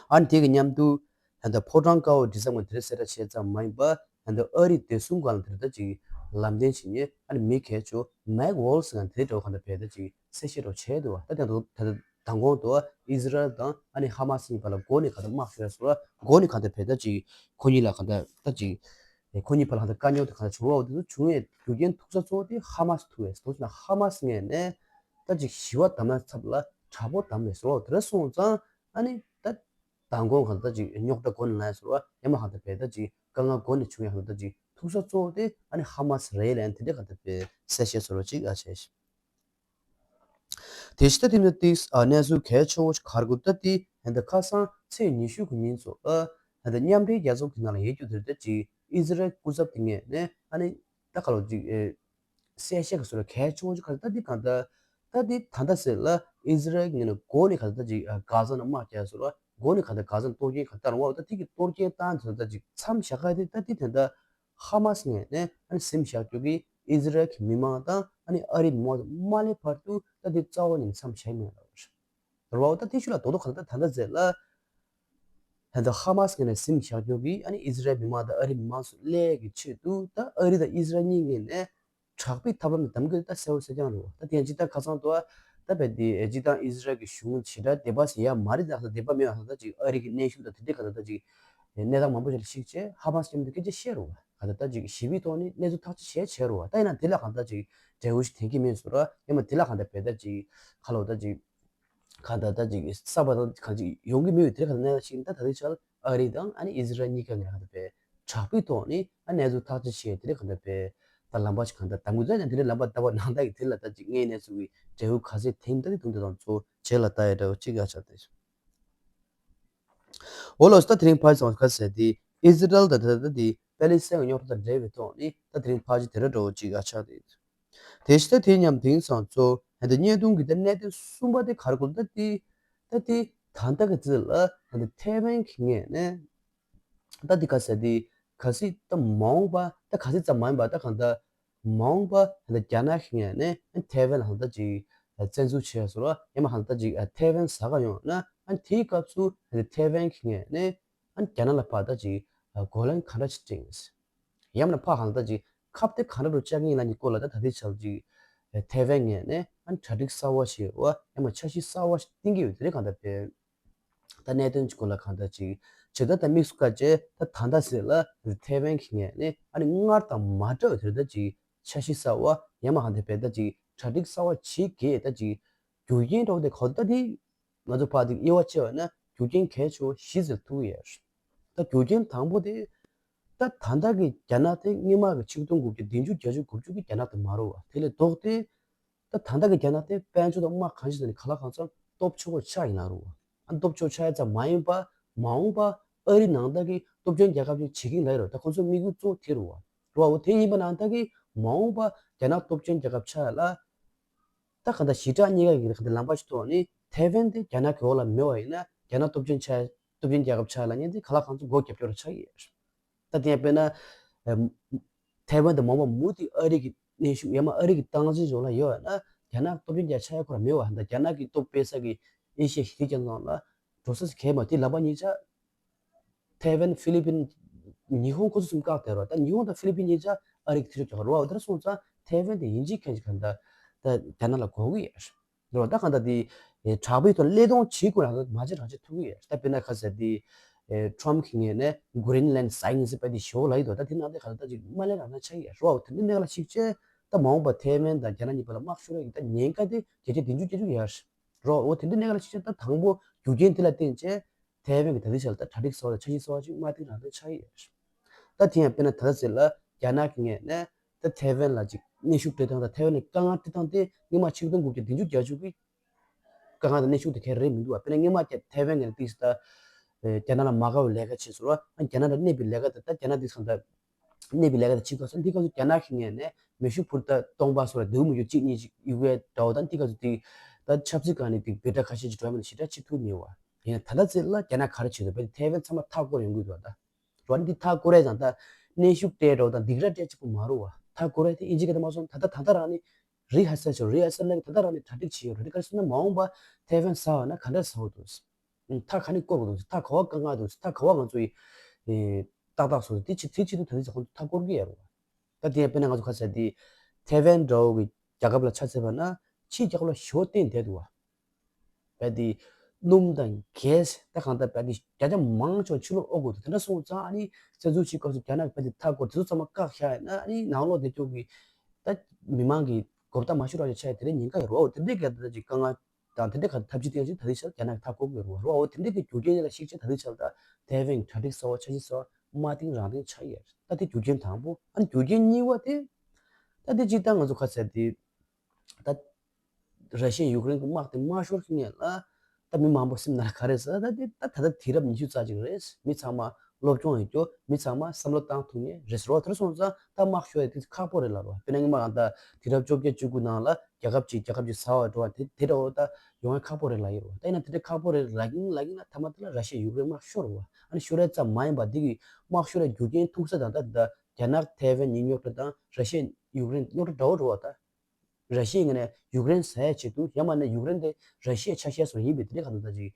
ཨ་ནི་དེ་གི་མཉམ་དུ་ད་ལྟ་ཕོ་བྲང་དཀར་པོ་མགྲིན་ཚབ་ངོས་དེ་འདྲ་གསལ་བསྒྲགས་བྱས་ཙམ་མ་ཡིན་པ། ད་ལྟ་ཨ་རིའི་བདེ་སྲུང་སྒང་ལ་དེ་འདྲ་ཅིག་ལམ་སྟོན་བྱེད་མཁན་ཨ་ནི་མི་གལ་ཆེ་མེག་ཝོལ་ཟེར་མཁན་དེ་འདྲ་གང་ལྟར་བེད་ད་ཅིག་གསལ་བཤད་འདྲ་བྱས་འདུག་བ། ད་དེ་ད་ད་མདང་དགོང་དུ་ཨི་ཟི་རལ་དང་ཨ་ནི་ཧ་མ་སི་གཉིས་བར་ལ་འགོ་ནས་གང་ལྟར་དམག་ཤོར་སོང་ར། འགོ་ནས་གང་ལྟར་བེད་ད་ཅིག་ཁོ་གཉིས་ལ་གང་ལྟར་ད་ཅིག་ཁོ་གཉིས་བར་ལ་གང་ལྟར་དཀའ་རྙོག་དེ་གང་ལྟར་བྱུང་བ། འོ་དེ་ཚོ་བྱུང་བའི་རྒྱུ་རྐྱེན་ཐུག་ས་གཙོ་བོ་དེ་ཧ་མ་སི་ཐུག་པས་སོང་ན། ཧ་མ་སི་ངོས་ནས་ད་ཅིག་ཞི་བ་བསྡམ་ན་ཚབ་ལ་དྲག་པོ་བསྡམས་པས་སོང་བ། དེ་འདྲ་སོང་ཙང་ཨ་ནི་ད་མདང་དགོང་གང་ལྟར་ཅིག་རྙོག་དྲ་འགོ་ནས་ལངས་སོང་བ། ཡང་མ་གང་ལྟར་བེད་ད་ཅིག་དཀའ་ངལ་འགོ་ནས་བྱུང་ཡ་གང་ལྟར་ཅིག་ཐུག་ས་གཙོ་བོ་དེ་ཨ་ནི་ཧ་མ་སི་རེད་ལབ་དེ་འདྲ་གང་ལྟར་བེད་གསལ་བཤད་བཟོ་འདྲ་ཅིག་ཨ་བྱས་ཤག་དེ་བཞིན་ད་དེ་ནས་ཏིས་ཨ་གནས་ཚུལ་གལ་ཆེ་བོ་ཞིག་ག་རེ་འདུག་ད་དེ་ད་ལྟ་ཁ་སང་ཚེས་ཉི་ཤུ་གི་ཉིན་ཚོ་ཨ་ད་ལྟ་མཉམ་འབྲེལ་རྒྱལ་ཚོགས་ཀྱི་ནང་ལ་ཡོད་རྒྱུ་དེ་ད་ཅིག་ཨི་ཟི་རལ་སྐུ་ཚབ་དེ་ངོས་ནས་ཨ་ནི་ད་ག་ལོ་ཅིག་ཨེ་གསལ་བཤད་ག་ཟེར་ར། གལ་ཆེ་བོ་ཅིག་ག་རེ་ད་དེ་གང་ལྟར་ད་དེ་ད་ལྟ་ཟེར་ལ་ཨི་ཟི་རལ་ངོས་ནས་འགོ་ནས་ག་ད་ད་ཅིག་ཨ་གྷ་ཟ་ནང་དམག་རྒྱག་ཟེར་ར། འགོ་ནས་ག་ད་གྷ་ཟ་ནང་གཏོར་སྐྱོན་ག་ད་རང་བ་ད་དེ་གི་གཏོར་སྐྱོན་བཏང་ཚོ་ད་ཅིག་མཚམས་བཞག་ག་དེ་ད་དེ་ད་ལྟ་ཧ་མ་སི་ངོས་ནས་ཨ་ནི་ཟིན་བཞག་རྒྱུ་གི་ཨི་ཟི་རལ་གྱི་མི་མང་དང་ཨ་ནི་ཨ་རིའི་མི་མང་དང་མ་སླེབས་བར་དུ་ད་དེ་རྩ་བ་ནས་མཚམས་བཞག་མེད་ལ། རེད་བ། ད་དེ་ཤུ་ལ་རྡོག་རྡོག་ག་ད་ད་ད་ཟེར་ལ། ད་ལྟ་ཧ་མ་སི་ངོས་ནས་ཟིན་བཞག་རྒྱུ་གི་ཨ་ནི་ཨི་ཟི་རལ་མི་མང་དང་ཨ་རིའི་མི་མང་སུ་སླེབས་ཀྱི་ཆེད་དུ་ད་ཨ་རི་དང་ཨི་ཟི་རལ་གཉིས་ངོས་ནས་དྲག་པོའི་ཐབས་ལམ་ནས་གདམ་གྱི་ད་གསལ་བོ་གསལ་རྐྱང་རེད་བ། ད་དེ་ཡང་ཇི་ལྟར་ཁ་སང་དུ་ད་བས་དེ་ཇི་ལྟར་ཨི་ཟི་རལ་གྱི་གཞུང་ཞེ་དྲག་དད་པ་ཟེར་ཡ་མ་རེད། ད་དད་པ་མེད་པ་ད་ཅིག་ཨ་རི་གི་གནོན་ཤུགས་དང་དེ་འདྲའི་ག་ད་ད་ཅིག་གནས་སྟངས་མང་པོ་ཞིག་ལ་གཞིགས་བྱས་ཧ་མ་སི་མཉམ་དུ་སྐད་ཆ་བཤད་རེད་བ། ག་ད་ད་ཅིག་ཞི་བའི་ཐོག་ནས་གནས་ཚུལ་ཐག་གཅོད་བྱས་བྱས་རེད་བ། ད་ཡིན་ན་དེ་ལ་ག་ད་ཅིག་འབྲས་བུ་ཞིག་ཐོན་གྱི་མེད་ཟེར་ར། ཡང་མ་དེ་ལ་ག་ད་བས་ད་ཅིག་ག་ལོ་ད་ཅིག་གང་ལྟར་ད་ཅིག་གསར་པ་དང་གང་ཅིག་ཡོང་གི་མེད་པའི་དེ་ག་ནས་ཤིག་ད་ད་ལྟའི་ཆར་ཨ་རི་དང་ཨ་ནི་ཨི་ཟི་རལ་གཉིས་ཀ་ངས་ག་ད་པའི་དྲག་པོའི་ཐོག་ནས་ཨ་གནས་ཚུལ་ཐག་གཅོད་བྱས་དེ་ག་ད་པའི་ད་ལམ་པ་ཞིག་གང་ལྟར་གདམ་གྱི་འདུག་དེ་ལམ་པ་ད་པ་ནང་ད་གི་དེ་ལ་ད་ཅིག་ངས་གནས་ཚུལ་གྱི་འབྲས་བུ་ག་ཚད་ཐེངས་ད་དེ་དུང་དེ་དང་གཙོ་བྱས་ལ་ད་ཡ་འདྲ་བོ་གཅིག་ཡ་ཆ་དེ། འོ་ལོ་ད་དེ་རིང་ཕར་ཙམ་ག་ཟེར་དེ་ཨི་ཟི་རལ་ད་ད་ད་དེ་པེ་ལི་སི་ཐན་གྱི་རྙོག་དྲ་དང་འབྲེལ་བའི་ཐོག་ནས་ད་དེ་རིང་ཕར་ཅིག་དེ་འདྲ་འདྲ་བོ་གཅིག་ཡ་ཆ་དེ། དེ་ཕྱི་ད་དེ་མཉམ་དེང་སང་ཚོ་ཧན་ད་བརྙན་ཐུང་གི་ད་གནད་དོན་གསུམ་པ་དེ་ག་རེ་གོ་ད་དེ་ད་དེ་ད་ལྟ་གི་ཚེ་ལ་ཧན་ད་ཐེ་ཝན་གྱི་ངོས་ནས་ད་དེ་ག་ཟེར་དེ་ག་སྲིད་ད་མ་འོངས་པ་ད་ག་སྲིད་ཙམ་མ་ཡིན་པ་ད་གང་ལྟར་མ་འོངས་པ་ཧན་ད་རྒྱ་ནག་གི་ངོས་ནས་ཐེ་ཝན་ལ་ཧན་ད་ཅིག་བཙན་འཛུལ་བྱས་སོང་ར། ཡང་མ་ཧན་ད་ཅིག་ཐེ་ཝན་ཟ་ག་ཡོང་ན་ཨ་དེའི་སྐབས་སུ་ཧན་ད་ཐེ་ཝན་གྱི་ངོས་ནས་ཨ་རྒྱ་ནག་ལ་ཕར་ད་ཅིག་རྒོལ་ལན་ག་འདྲ་ཅིག་སྤྲད་ཡིན། ཡང་ན་ཕར་གང་ལྟར་ཅིག་ཁ་གཏད་ག་འདྲ་རུ་བཅག་གིན་ལབ་ནི་སྐོར་ལ་ད་ད་ལྟའི་ཆར་ཅིག་ཐེ་ཝན་ངོས་ནས་ཨ་གྲ་སྒྲིག་གསར་བ་ཞིག་འོ་ཡང་ན་འཆར་གཞི་གསར་བ་ཞིག་བཏིང་གི་ཡོད། དེ་རིང་གང་ལྟར་བས་ད་གནད་དོན་གྱི་སྐོར་ལ་གང་ལྟར་ཅིག་ཇི་ལྟར་ད་དམིགས་སུ་བཀར་བྱས་ད་ད་ལྟ་ཟེར་ལ་ཐེ་ཝན་གྱི་ངོས་ནས་ཨ་ནི་སྔར་དང་མ་འདྲ་བའི་དེ་ལྟར་ཅིག་འཆར་གཞི་གསར་བ་ཡང་མ་གང་ལྟར་བས་ད་ཅིག་གྲ་སྒྲིག་གསར་བ་བྱེད་དགོས་ད་ཅིག་རྒྱུ་རྐྱེན་འདྲ་བོ་དེ་གང་ལྟར་དེ། ང་ཚོ་ཕར་དེ་དབྱེ་བ་ཕྱེ་བ་ན་རྒྱུ་རྐྱེན་གལ་ཆེ་བ་བཞི་ཟེར་ཐུག་གི་ཡོད། ད་རྒྱུ་རྐྱེན་དང་པོ་དེ་ད་ད་ལྟ་གི་རྒྱ་ནག་དེ་སྔོན་མ་གི་ཆིག་སྟོང་དགུ་བརྒྱ་བདུན་ཅུ་བརྒྱད་ཅུ་དགུ་བཅུ་གི་རྒྱ་ནག་དེ་མ་རེད་བ། དེ་ལས་ལྡོག་སྟེ་ད་ད་ལྟ་གི་རྒྱ་ནག་དེ་དཔལ་འབྱོར་དང་དམག་གང་ཞིག་དང་ནི་ག་ལ་གང་འཚམ་སྟོབས་ཆེ་བོ་ཆགས་ཡིན་ན་རེད་བ། ཨ་སྟོབས་ཆེ་བོ་ཆགས་ཡ་ཙམ་མ་ཡིན་པ་མ་འོངས་པ་ཨ་རི་ནང་ལྟ་གི་སྟོབས་ཆེན་རྒྱལ་ཁབ་ཅིག་བྱེད་ཀྱིན་ལ་ཡོད་རེད། ད་ཁོང་ཚོའི་དམིགས་ཡུལ་གཙོ་བོ་དེ་རེད་བ། རེད་བ། འོ་དེ་ཡིན་པ་ནང་ལྟ་གི་མ་འོངས་པ་རྒྱ་ནག་སྟོབས་ཆེན་རྒྱལ་ཁབ་ཆགས་ཡ་ལ། ད་གང་ལྟར་ཞི་དྲག་གཉིས་ཀ་གི་གང་ལྟར་ལམ་པ་ཞིག་ཐོག་ནས་ཐེ་ཝན་དེ་རྒྱ་ནག་གི་འོག་ལ་མེད་པ་ཡིན་ན་རྒྱ་ནག་སྟོབས་ཆེན་ཆགས་སྟོབས་ཆེན་རྒྱལ་ཁབ་ཆགས་ལ་ཉན་དེ་ག་ལ་གང་ཚོ་སྒོ་རྒྱབ་སྐྱོར་ཆགས་ཀྱི་ཡོད། ད་དེ་ཡང་དཔེར་ན་ཨམ་ཐེ་ཝན་དེ་མ་འོངས་པ་མུ་མཐུད་ཨ་རི་གི་གནོན་ཤུགས་ཡང་མ་ཨ་རི་གི་སྟངས་འཛིན་འོག་ལ་ཡོད་ཡོད་ན་རྒྱ་ནག་སྟོབས་ཆེན་རྒྱལ་ཆགས་ཡ་ཁོ་ར་མེད་པ། ད་རྒྱ་ནག་གི་སྟོབས་སྤེལ་ས་གི་ཨེ་ཤི་ཡ་ཞི་བདེ་རྒྱ་མཚོ་ལ་འགྲོ་ས་ཞིག་གས་མ་དེ་ལམ་པ་གཉིས་ཆ། ཐེ་ཝན་ཧྥི་ལི་པིན་ཉི་ཧོང་ཁོ་ཚོ་གསུམ་བཀག་སྟེ་རོ། ད་ཉི་ཧོང་དང་ཧྥི་ལི་པིན་གཉིས་ཆ་ཨ་རི་གི་མཐུན་ཕྱོགས་ཀྱི་རོ། དེར་སོང་ཙང་ཐེ་ཝན་དེ་ཡིན་གཅིག་མིན་གཅིག་གང་ལྟར་ད་རྒྱ་ནག་ལ་གོ་གི་ཡོད་རོ། ད་གང་ལྟར་དེ་དྲག་པོའི་ཐོག་བློས་གཏོང་བྱེད་དགོས་ན་མ་བྱེད་རང་བྱེད་ཐུབ་ཀྱི་ཡོད། ད་དཔེར་ན་ཁ་ཟེར་དེ་ཊམ་གྱི་ངོས་ནས་གྷི་རིན་ལན་ཟ་ཡིན་ཟེར་པ་དེ་ཞོ་ལ་ཡི་དོ། ད་དེ་ནང་དེ་གང་ལྟར་ཅིག་མ་ལན་རང་ན་ཆགས་ཀྱི་ཡོད་རོ། དེ་འདྲ་གནས་ལ་ཞིག་བྱས་ད་མ་འོངས་པ་ཐེ་ཝན་དང་རྒྱ་ནག་གཉིས་བར་ལ་དམག་ཤོར་ཡ་གི་ད་ཉེན་ཁ་དེ་བརྒྱ་ཆ་བདུན་ཅུ་བརྒྱད་ཅུ་ཡོད་རོ། འོ་དེ་འདྲ་གནས་ལ་ཞིག་བྱས་ད་དང་པོ་རྒྱུ་རྐྱེན་དེ་ལ་བརྟེན་བྱས། ཐེ་ཝན་གྱི་ད་ལྟའི་ཆར་ལ་ད་གྲ་སྒྲིག་གསར་བ་དང་འཆར་གཞི་གསར་བ་ཅིག་མ་བཏིང་རང་བཏང་ཆགས་ཀྱི་ཡོད། ད་དེ་ཡང་དཔེར་ན་ད་ལྟ་ཟེར་ལ་རྒྱ་ནག་གི་ངོས་ནས་ད་ཐེ་ཝན་ལ་ཅིག་ གནོན་ཤུགས་སྤྲད་སྟངས་དང་ཐའེ་ཝན་ལ་དཀའ་ངལ་སྤྲད་སྟངས་དེ་སྔོན་མ་ཆིག་སྟོང་དགུ་བརྒྱ་བདུན་ཅུ་གྱ་དྲུག་གི་དཀའ་ངལ་དང་གནོན་ཤུགས་དེ་ག་རེ་རེད་མི་འདུག་བ། དཔེར་ན་སྔོན་མ་ཀྱང་ཐའེ་ཝན་ནས་ཏིས་ད་རྒྱ་ནག་ལ་མ་དགའ་བའི་ལས་ཀ་བྱས་ཟེར་བ། རྒྱ་ནག་ལ་གནོད་པའི་ལས་ཀ་དེ་ད་རྒྱ་ནག་ཏིས་གང་ལྟར་གནོད་པའི་ལས་ཀ་དེ་བྱེད་དགོས་ས་འདི་སྐབས་སུ་རྒྱ་ནག་གི་ངོས་ནས་མེ་ཤུགས་འཕུར་མདའ་སྟོང་པ་སོགས་ལ་འདུག་མི་འདུག་གཅིག་གཉིས་ཤིག་ཡོད་པའི་འདྲ་བོ་དང་དེ་སྐབས་སུ་དེ་ད་ཆབ་སྲིད་སྒང་ནས་དེ་འབོད་སྒྲ་ཁ་ཤས་ཅིག་འགྲོ་ཡ་མ་གཏོགས་ཞེ་དྲག་བྱེད་ཐུབ་མེད་བ། ཡིན་ན་ད་ལྟ་ཚེ་ལ་རྒྱ་ནག་ག་རེ་བྱེད་འདུག་བས་ཐའེ་ཝན་ཚང་མ་མཐའ་བསྐོར་ཡོང་གི་འདུག་བ། ད་རོ་འདི་མཐའ་བསྐོར་ཡ་ཙང་ད་གནོན་ཤུགས་སྤྲད་འདྲ་བོ་དང་སྡིགས་ར་སྤྲད་གཅིག་པུ་མ་རུ་བ། མཐའ་བསྐོར་ཡ་དེ་ཨིན་ཇི་སྐད་དུ་མ་སོང་ད་ད་ད་ལྟ་རང་ནས་རི་ཧ་སལ་བྱོས། རི་ཧ་སལ་ལ་ད་ལྟ་རང་ནས་གྲ་སྒྲིག་བྱེད་ཡོད་རེད། ག་རེ་ཟེར་ན་མ་འོངས་པ་ཐའེ་ཝན་ཟ་བ་ན་ག་འདྲ་ཟ་བ་འདུག་མཐའ་ག་ནས་བསྐོར་དགོས་འདུག་མཐའ་ག་བ་བཀག་མཁན་འདུག་མཐའ་ག་བ་ང་ཚོ་ཡི་ཏག་ཏག་སོང་དེ་ཅི་དེ་ཅི་དུ་ད་དེ་ཚོ་ཁོང་ཚོ་མཐའ་བསྐོར་གི་ཡོད་རེད་བ། ད་དེ་ཡང་དཔེར་ན་ང་ཚོ་ཁ་ཚ་དེ་ཐའེ་ཝན་འདྲ་བོ་གི་རྒྱལ་ཁབ་ལ་ཆ་མཚོན་པ་ན་ཕྱིའི་རྒྱལ་ཁབ་ལ་ཞོ་བསྟན་བསྡད་འདུག་བ། བས་དེ་སྣུམ་དང་གེ་སི་ད་གང་ལྟར་བས་དེ་བརྒྱ་ཆ་མང་ཆེ་བ་ཕྱི་ལོགས་དབོར་དགོས་འདུག་དེ་འདྲ་སོང་ཙང་ཨ་ནི་བཙན་འཛུལ་བྱེད་སྐབས་སུ་རྒྱ་ནག་བས་དེ་མཐའ་བསྐོར་དེ་ཚོ་ཚང་མ་བཀག་བཞག་ཡིན་ན་ཨ་ནི་ནང་ལོགས་དེ་ཚོ་གི་ད་མི་མང་གི་གོ་བརྡ་མ་ཤོར་བ་ཆགས་དེ་འདྲའི་ཉེན་ཁ་ཡོད་རེད་བ། དེ་འདྲའི་ག་ད་ཅིག་དཀའ་ངལ་དང་དེ་འདྲའི་ག་ཐབས་ཇུས་བསྟན་ཅིག་ད་ལྟའི་ཆར་རྒྱ་ནག་གི་མཐའ་བསྐོར་གྱི་ཡོད་རེད་བ། རེད་བ། འོ་དེ་འདྲའི་གི་རྒྱུ་རྐྱེན་ལ་གཞིགས་བྱས་ད་ལྟའི་ཆར་ད་ཐའེ་ཝན་གྱི་གྲ་སྒྲིག་གསར་བ་འཆར་གཞི་གསར་བ་མ་བཏིང་རང་བཏིང་ཆགས་ཡོད་རེད། ད་དེ་རྒྱུ་རྐྱེན་དང་པོ། ཨ་ནི་རྒྱུ་རྐྱེན་གཉིས་པ་དེ་ད་དེ་ཅིག་ད་ང་ཚོ་ཁ་ཚ་དེ་ད་ར་ཤི་ཡ་ཡུཀ་རེན་གྱི་དམག་དེ་མ་ཤོར་ཁེ་ངེས་ལ་ད་མི་མང་པོ་སེམས་ནང་ལ་ག་རེ་ཟེར་ད་དེ་ད་ད་ལྟ་དུས་རབས་ཉི་ཤུ་རྩ་གཅིག་རེད། མི་ཚང་མ་སློབ་སྦྱོང་ཡོད་རྒྱུ་མི་ཚང་མ་བསམ་བློ་བཏང་ཐུབ་ངེས་རེད་ཟེར་བ། དེར་སོང་ཙང་ད་དམག་ཤོར་ཡ་དེ་ཁག་པོ་རེད་ལབ་རོ། དཔེར་ན་སྔོན་མ་ང་ད་དུས་རབས་བཅོ་བརྒྱད་བཅུ་དགུ་ནང་ལ་རྒྱལ་ཁབ་ཅིག་རྒྱལ་ཁབ་ཅིག་ཟ་བ་འགྲོ་བ་དེ་དེ་འདྲ་བོ་ད་ཡོང་ཡ་ཁག་པོ་རེད་ལབ་ཡོད་རོ། ད་ཡིན་ན་དེ་འདྲ་ཁག་པོ་རེད་ལབ་ཀྱིན་ལབ་ཀྱིན་ལ་མཐའ་མ་དེ་ལ་ར་ཤི་ཡ་ཡུཀ་རེན་དམག་ཤོར་བ། ཨ་ནི་ཤོར་ཡ་ཙམ་མ་ཡིན་པ་འདི་གི་དམག་ཤོར་ཡ་རྒྱུ་རྐྱེན་ཐུག་ས་དང་ད་ད་རྒྱ་ནག་ཐའེ་ཝན་གཉིས་རྙོག་དྲ་དང་ར་ཤི་ཡ་ཡུཀ་རེན་རྙོག་དྲ་འདྲ་བོ་འགྲོ་བ་ད། ར་ཤི་ཡའི་ངོས་ནས་ཡུཀ་རེན་ཟ་ཡ་ཆེད་དུ་ཡང་མིན་ན་ཡུཀ་རེན་དེ་ར་ཤི་ཡའི་ཆ་ཤས་སུ་ཡིན་པའི་དེ་འདྲའི་ག་ད་ལྟ་ཅིག་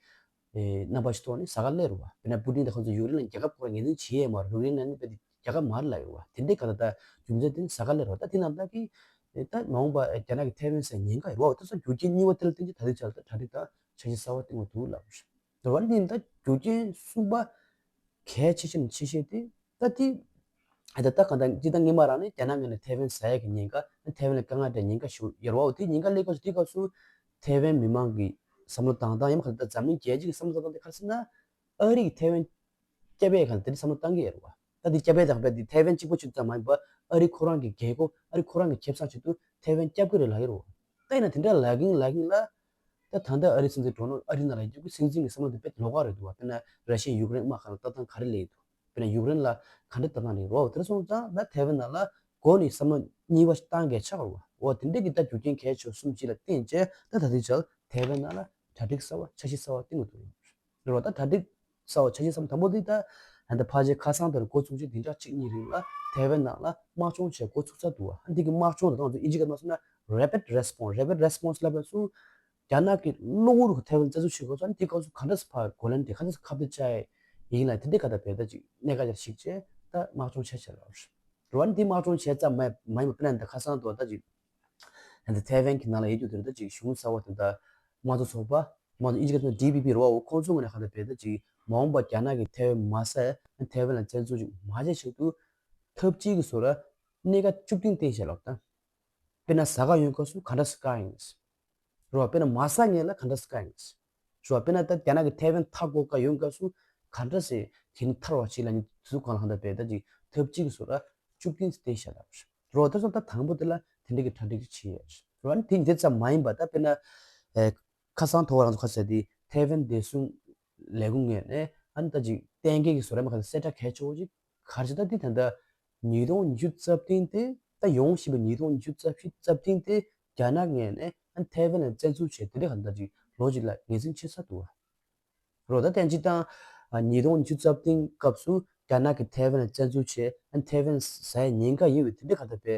ཨེ་རྣམ་པ་ཞིག་ཐོག་ནས་ཟ་ག་སླེབས་རེད་བ། དཔེར་ན་པུ་ཏིན་དང་ཁོང་ཚོ་ཡུཀ་རེན་ལ་རྒྱལ་ཁབ་ཁོ་རང་ངོས་འཛིན་བྱེད་ཡས་མ་རེད། ཡུཀ་རེན་ལ་ནི་དཔེ་དེ་རྒྱལ་ཁབ་མ་རེད་ལབ་ཡོད་རེད་བ། དེ་འདྲའི་ག་ད་ལྟ་རྒྱུ་མཚན་དེ་ནི་ཟ་ག་སླེབས་རེད་བ། ད་དེ་ནང་ལྟ་གི་ཨེ་ད་མ་འོངས་པ་ཨེ་རྒྱ་ནག་གི་ཐའེ་ཝན་ཟ་ཉེན་ཁ་ཡོད་རེད་བ། ད་སོ་རྒྱུ་རྐྱེན་གཉིས་པ་དེ་ལ་བརྟེན་གྱི་ད་ལྟའི་ཆར་ད་གྲ་སྒྲིག་དང་འཆར་གཞི་གསར་བ་བཏིང་བ་འདུག་ལབ་རེད་བ། འདི་ད་རྒྱུ་རྐྱེན་གསུམ་པ་གལ་ཆེ་ཤོས་ཆེ་ཤོས་དེ་ད་དེ། ཨ་ད་ད་གང་ལྟར་སྤྱིར་བཏང་སྔོན་མ་རང་ནས་རྒྱ་ནག་ངོས་ནས་ཐའེ་ཝན་ཟ་ཡས་ཀྱི་ཉེན་ཁ་ཐའེ་ཝན་ལ་དཀའ་ངལ་འཕྲད་ཉེན་ཁ་ཞིག་ཡོད་རེད་བ། འོ་དེ་ཉེན་ཁ་སླེབས་སྐབས་སུ་དེ་སྐབས་སུ་ཐའེ་ཝན་མི་མང་གི་བསམ་བློ་བཏང་སྟངས་ཡང་མ་ག་ད་འཛམ་གླིང་རྒྱལ་སྤྱི་གི་བསམ་བློ་བཏང་སྟངས་དེ་ག་རེ་ཟེར་ན་ཨ་རི་གིས་ཐའེ་ཝན་བསྐྱབ་ཡས་ག་ད་དེ་འདྲ་བསམ་བློ་བཏང་གི་ཡོད་རེད་བ། ད་དེ་བསྐྱབ་ཡས་དང་པས་དེ་ཐའེ་ཝན་གཅིག་པོ་ཆུད་ཙམ་མ་ཡིན་པ་ཨ་རི་ཁོ་རང་གི་རྒྱལ་སྒོ་ཨ་རི་ཁོ་རང་གི་ཁེ་བཟང་ཆེད་དུ་ཐའེ་ཝན་བསྐྱབ་གི་རེད་ལབ་ཡོད་རེད་བ། ད་ཡིན་ན་དེ་འདྲ་ལབ་གིན་ལབ་གིན་ལ་ད་ད་ལྟ་ཨ་རི་སྲིད་འཛིན་ཌོ་ནལ་ཨ་རི་ནང་ལ་ཡོད་རྒྱུ་གི་སྲིད་འཛིན་གྱི་བསམ་བློ་དེ་དཔེ་ལོགས་ཀ་རེད་འདུག་བ། དཔེར་ན་ར་ཤི་ཡ་ཡུཀ་རེན་དམག་ཁ་ལ་ལྟ་སྟངས་ག་རེ་སླེབས་འདུག་དཔེར་ན་ཡུཀ་རེན་ལ་ག་འདྲ་ལྟ་སྟངས་རེད་རོ། དེར་སོང་ཙང་ད་ཐའེ་ཝན་ནང་ལ་འགོ་ནས་བསམ་བློ་གཉིས་པ་ཞིག་བཏང་གལ་ཆགས་རོ། འོ་དེ་འདྲས་ཀྱི་ད་རྒྱུ་རྐྱེན་གལ་ཆེ་བ་གསུམ་གཅིག་ལ་བརྟེན་བྱས་ད་ད་ལྟའི་ཆར་ཐའེ་ཝན་ནང་ལ་གྲ་སྒྲིག་གསར་བ་འཆར་གཞི་གསར་བ་བཏིང་དགོས་འདུག་རེད་བ། ད་གྲ་སྒྲིག་གསར་བ་འཆར་གཞི་གསར་བ་དང་པོ་དེ་ད་ད་ལྟ་ཕལ་ཆེར་ཁ་སང་དེར་འགོ་བཙུགས་རྗེས་བདུན་ཕྲག་གཅིག་གཉིས་རིང་ལ་ཐའེ་ཝན་ནང་ལ་དམག་སྦྱོང་བྱེད་འགོ་ཚུགས་ཚར་འདུག་བ། འདི་གི་དམག་སྦྱོང་དེ་ད་ང་ཚོ་ཨིན་ཇི་སྐད་ནང་ཟེར་ན་rapid response rapid response་ལབ་པ་སུ་རྒྱ་ནག་གི་གློ་བུར་དུ་ཐའེ་ཝན་རྩད་གཅོད་བྱེད་དགོས་ཙང་དེ་སྐབས་སུ་ག་འདྲ་སེ་ཕར་རྒོལ་ལན་དེ་ག་འདྲ་སེ་ཁ་གཏད་བཅག་ཡས་ཡིན་ལ་དེ་འདྲའི་ག་ད་བས་ད་ཅིག་གནད་འགག་ཅིག་ཞིག་བྱས་ད་དམག་སྦྱོང་བྱས་བྱས་ལ་རེད་བ། འདི་དམག་སྦྱོང་བྱས་ཙམ་མ་མ་ཡིན་པ་དཔེར་ན་ད་ཁ་སང་དུ་ད་ཅིག་ད་ཐའེ་ཝན་གྱི་ནང་ལ་ཡོད་རྒྱུ་དེར་ད་ཅིག་གཞུང་གསར་བ་དེ་ད་དམངས་གཙོ་ཚོགས་པ་དམངས་གཙོ་ཨིན་ཇི་སྐད་ཐོག་ཌི་པི་པི་རེད་བ། འོ་ཁོང་ཚོ་ངོས་ནས་ག་ད་བས་ད་ཅིག་མ་འོངས་པ་རྒྱ་ནག་གིས་ཐའེ་ཝན་མ་ཟ་ཐའེ་ཝན་ལ་བཙན་འཛུལ་ཅིག་མ་བྱས་ཆེད་དུ་ཐབས་ཅིག་གི་བཟོ་ལ་གནད་འགག་བཅུ་བདུན་བསྟན་བཞག་ལབ་ད། དཔེར་ན་ཟ་ག་ཡོང་སྐབས་སུ་ག་འདྲ་སེ་བཀག་ཡིན། རེད་བ། དཔེར་ན་མ་ཟ་མཁན་ལ་ག་འདྲ་སེ་བཀག་ཡིན། རེད་བ། དཔེར་ན་ད་རྒྱ་ནག་གི་ཐའེ་ཝན་མཐའ་སྐོར་ག་ཡོང་སྐབས་སུ་ག་འདྲ་སེ་དེ་ནི་ཐར་བ་ཅིག་ལ་ནི་དུས་ཚོད་གང་ལ་གང་འདྲ་བས་ད་ཅིག་ཐབས་ཅིག་གི་བཟོ་ལ་བཅུ་བདུན་བསྟན་བཞག་ལབ། རེད་བ། ད་སོ་ད་དང་པོ་དེ་ལ་དེ་འདྲ་གི་གྲ་སྒྲིག་ཅིག་བྱེད་ཡས། རེད་བ། ཨ་ནི་དེ་འདི་ཙམ་མ་ཡིན་པ་ད་དཔེར་ན་ཨེ་ཁ་སང་ཐོག་རང་ཚོ་ཁ་ཟེར་དེ་ཐའེ་ཝན་བདེ་སྲུང་ལས་ཁུངས་ངོས་ནས་ཨ་ནི་ད་ཅིག་གཏན་འཁེལ་གྱི་བཟོ་ལས་མ་ག་ཚད་གསལ་བསྒྲགས་གལ་ཆེ་བོ་ཅིག་ག་རེ་བྱས་ད་འདི་ད་ལྟ་ཉིས་སྟོང་ཉི་ཤུ་རྩ་བདུན་དེ་ད་ཡོང་བཞིན་པའི་ཉིས་སྟོང་ཉི་ཤུ་རྩ་བཞི་རྩ་བདུན་དེ་རྒྱ་ནག་ངོས་ནས་ཨ་ནི་ཐའེ་ཝན་ལ་བཙན་འཛུལ་བྱས་དེ་འདྲ་ག་ད་ཅིག་ལོ་གཅིག་ལ་ངོས་འཛིན་བྱེད་ས་འདུག་བ། རོ་ད་བསྟན་སྤྱི་དང་ཉིས་སྟོང་ཉི་ཤུ་རྩ་བདུན་སྐབས་སུ་རྒྱ་ནག་གིས་ཐའེ་ཝན་ལ་བཙན་འཛུལ་བྱས་ཨ་ནི་ཐའེ་ཝན་ཟ་ཡའི་ཉེན་ཁ་ཡོད་པའི་དེ་འདྲ་ག་ད་པའི་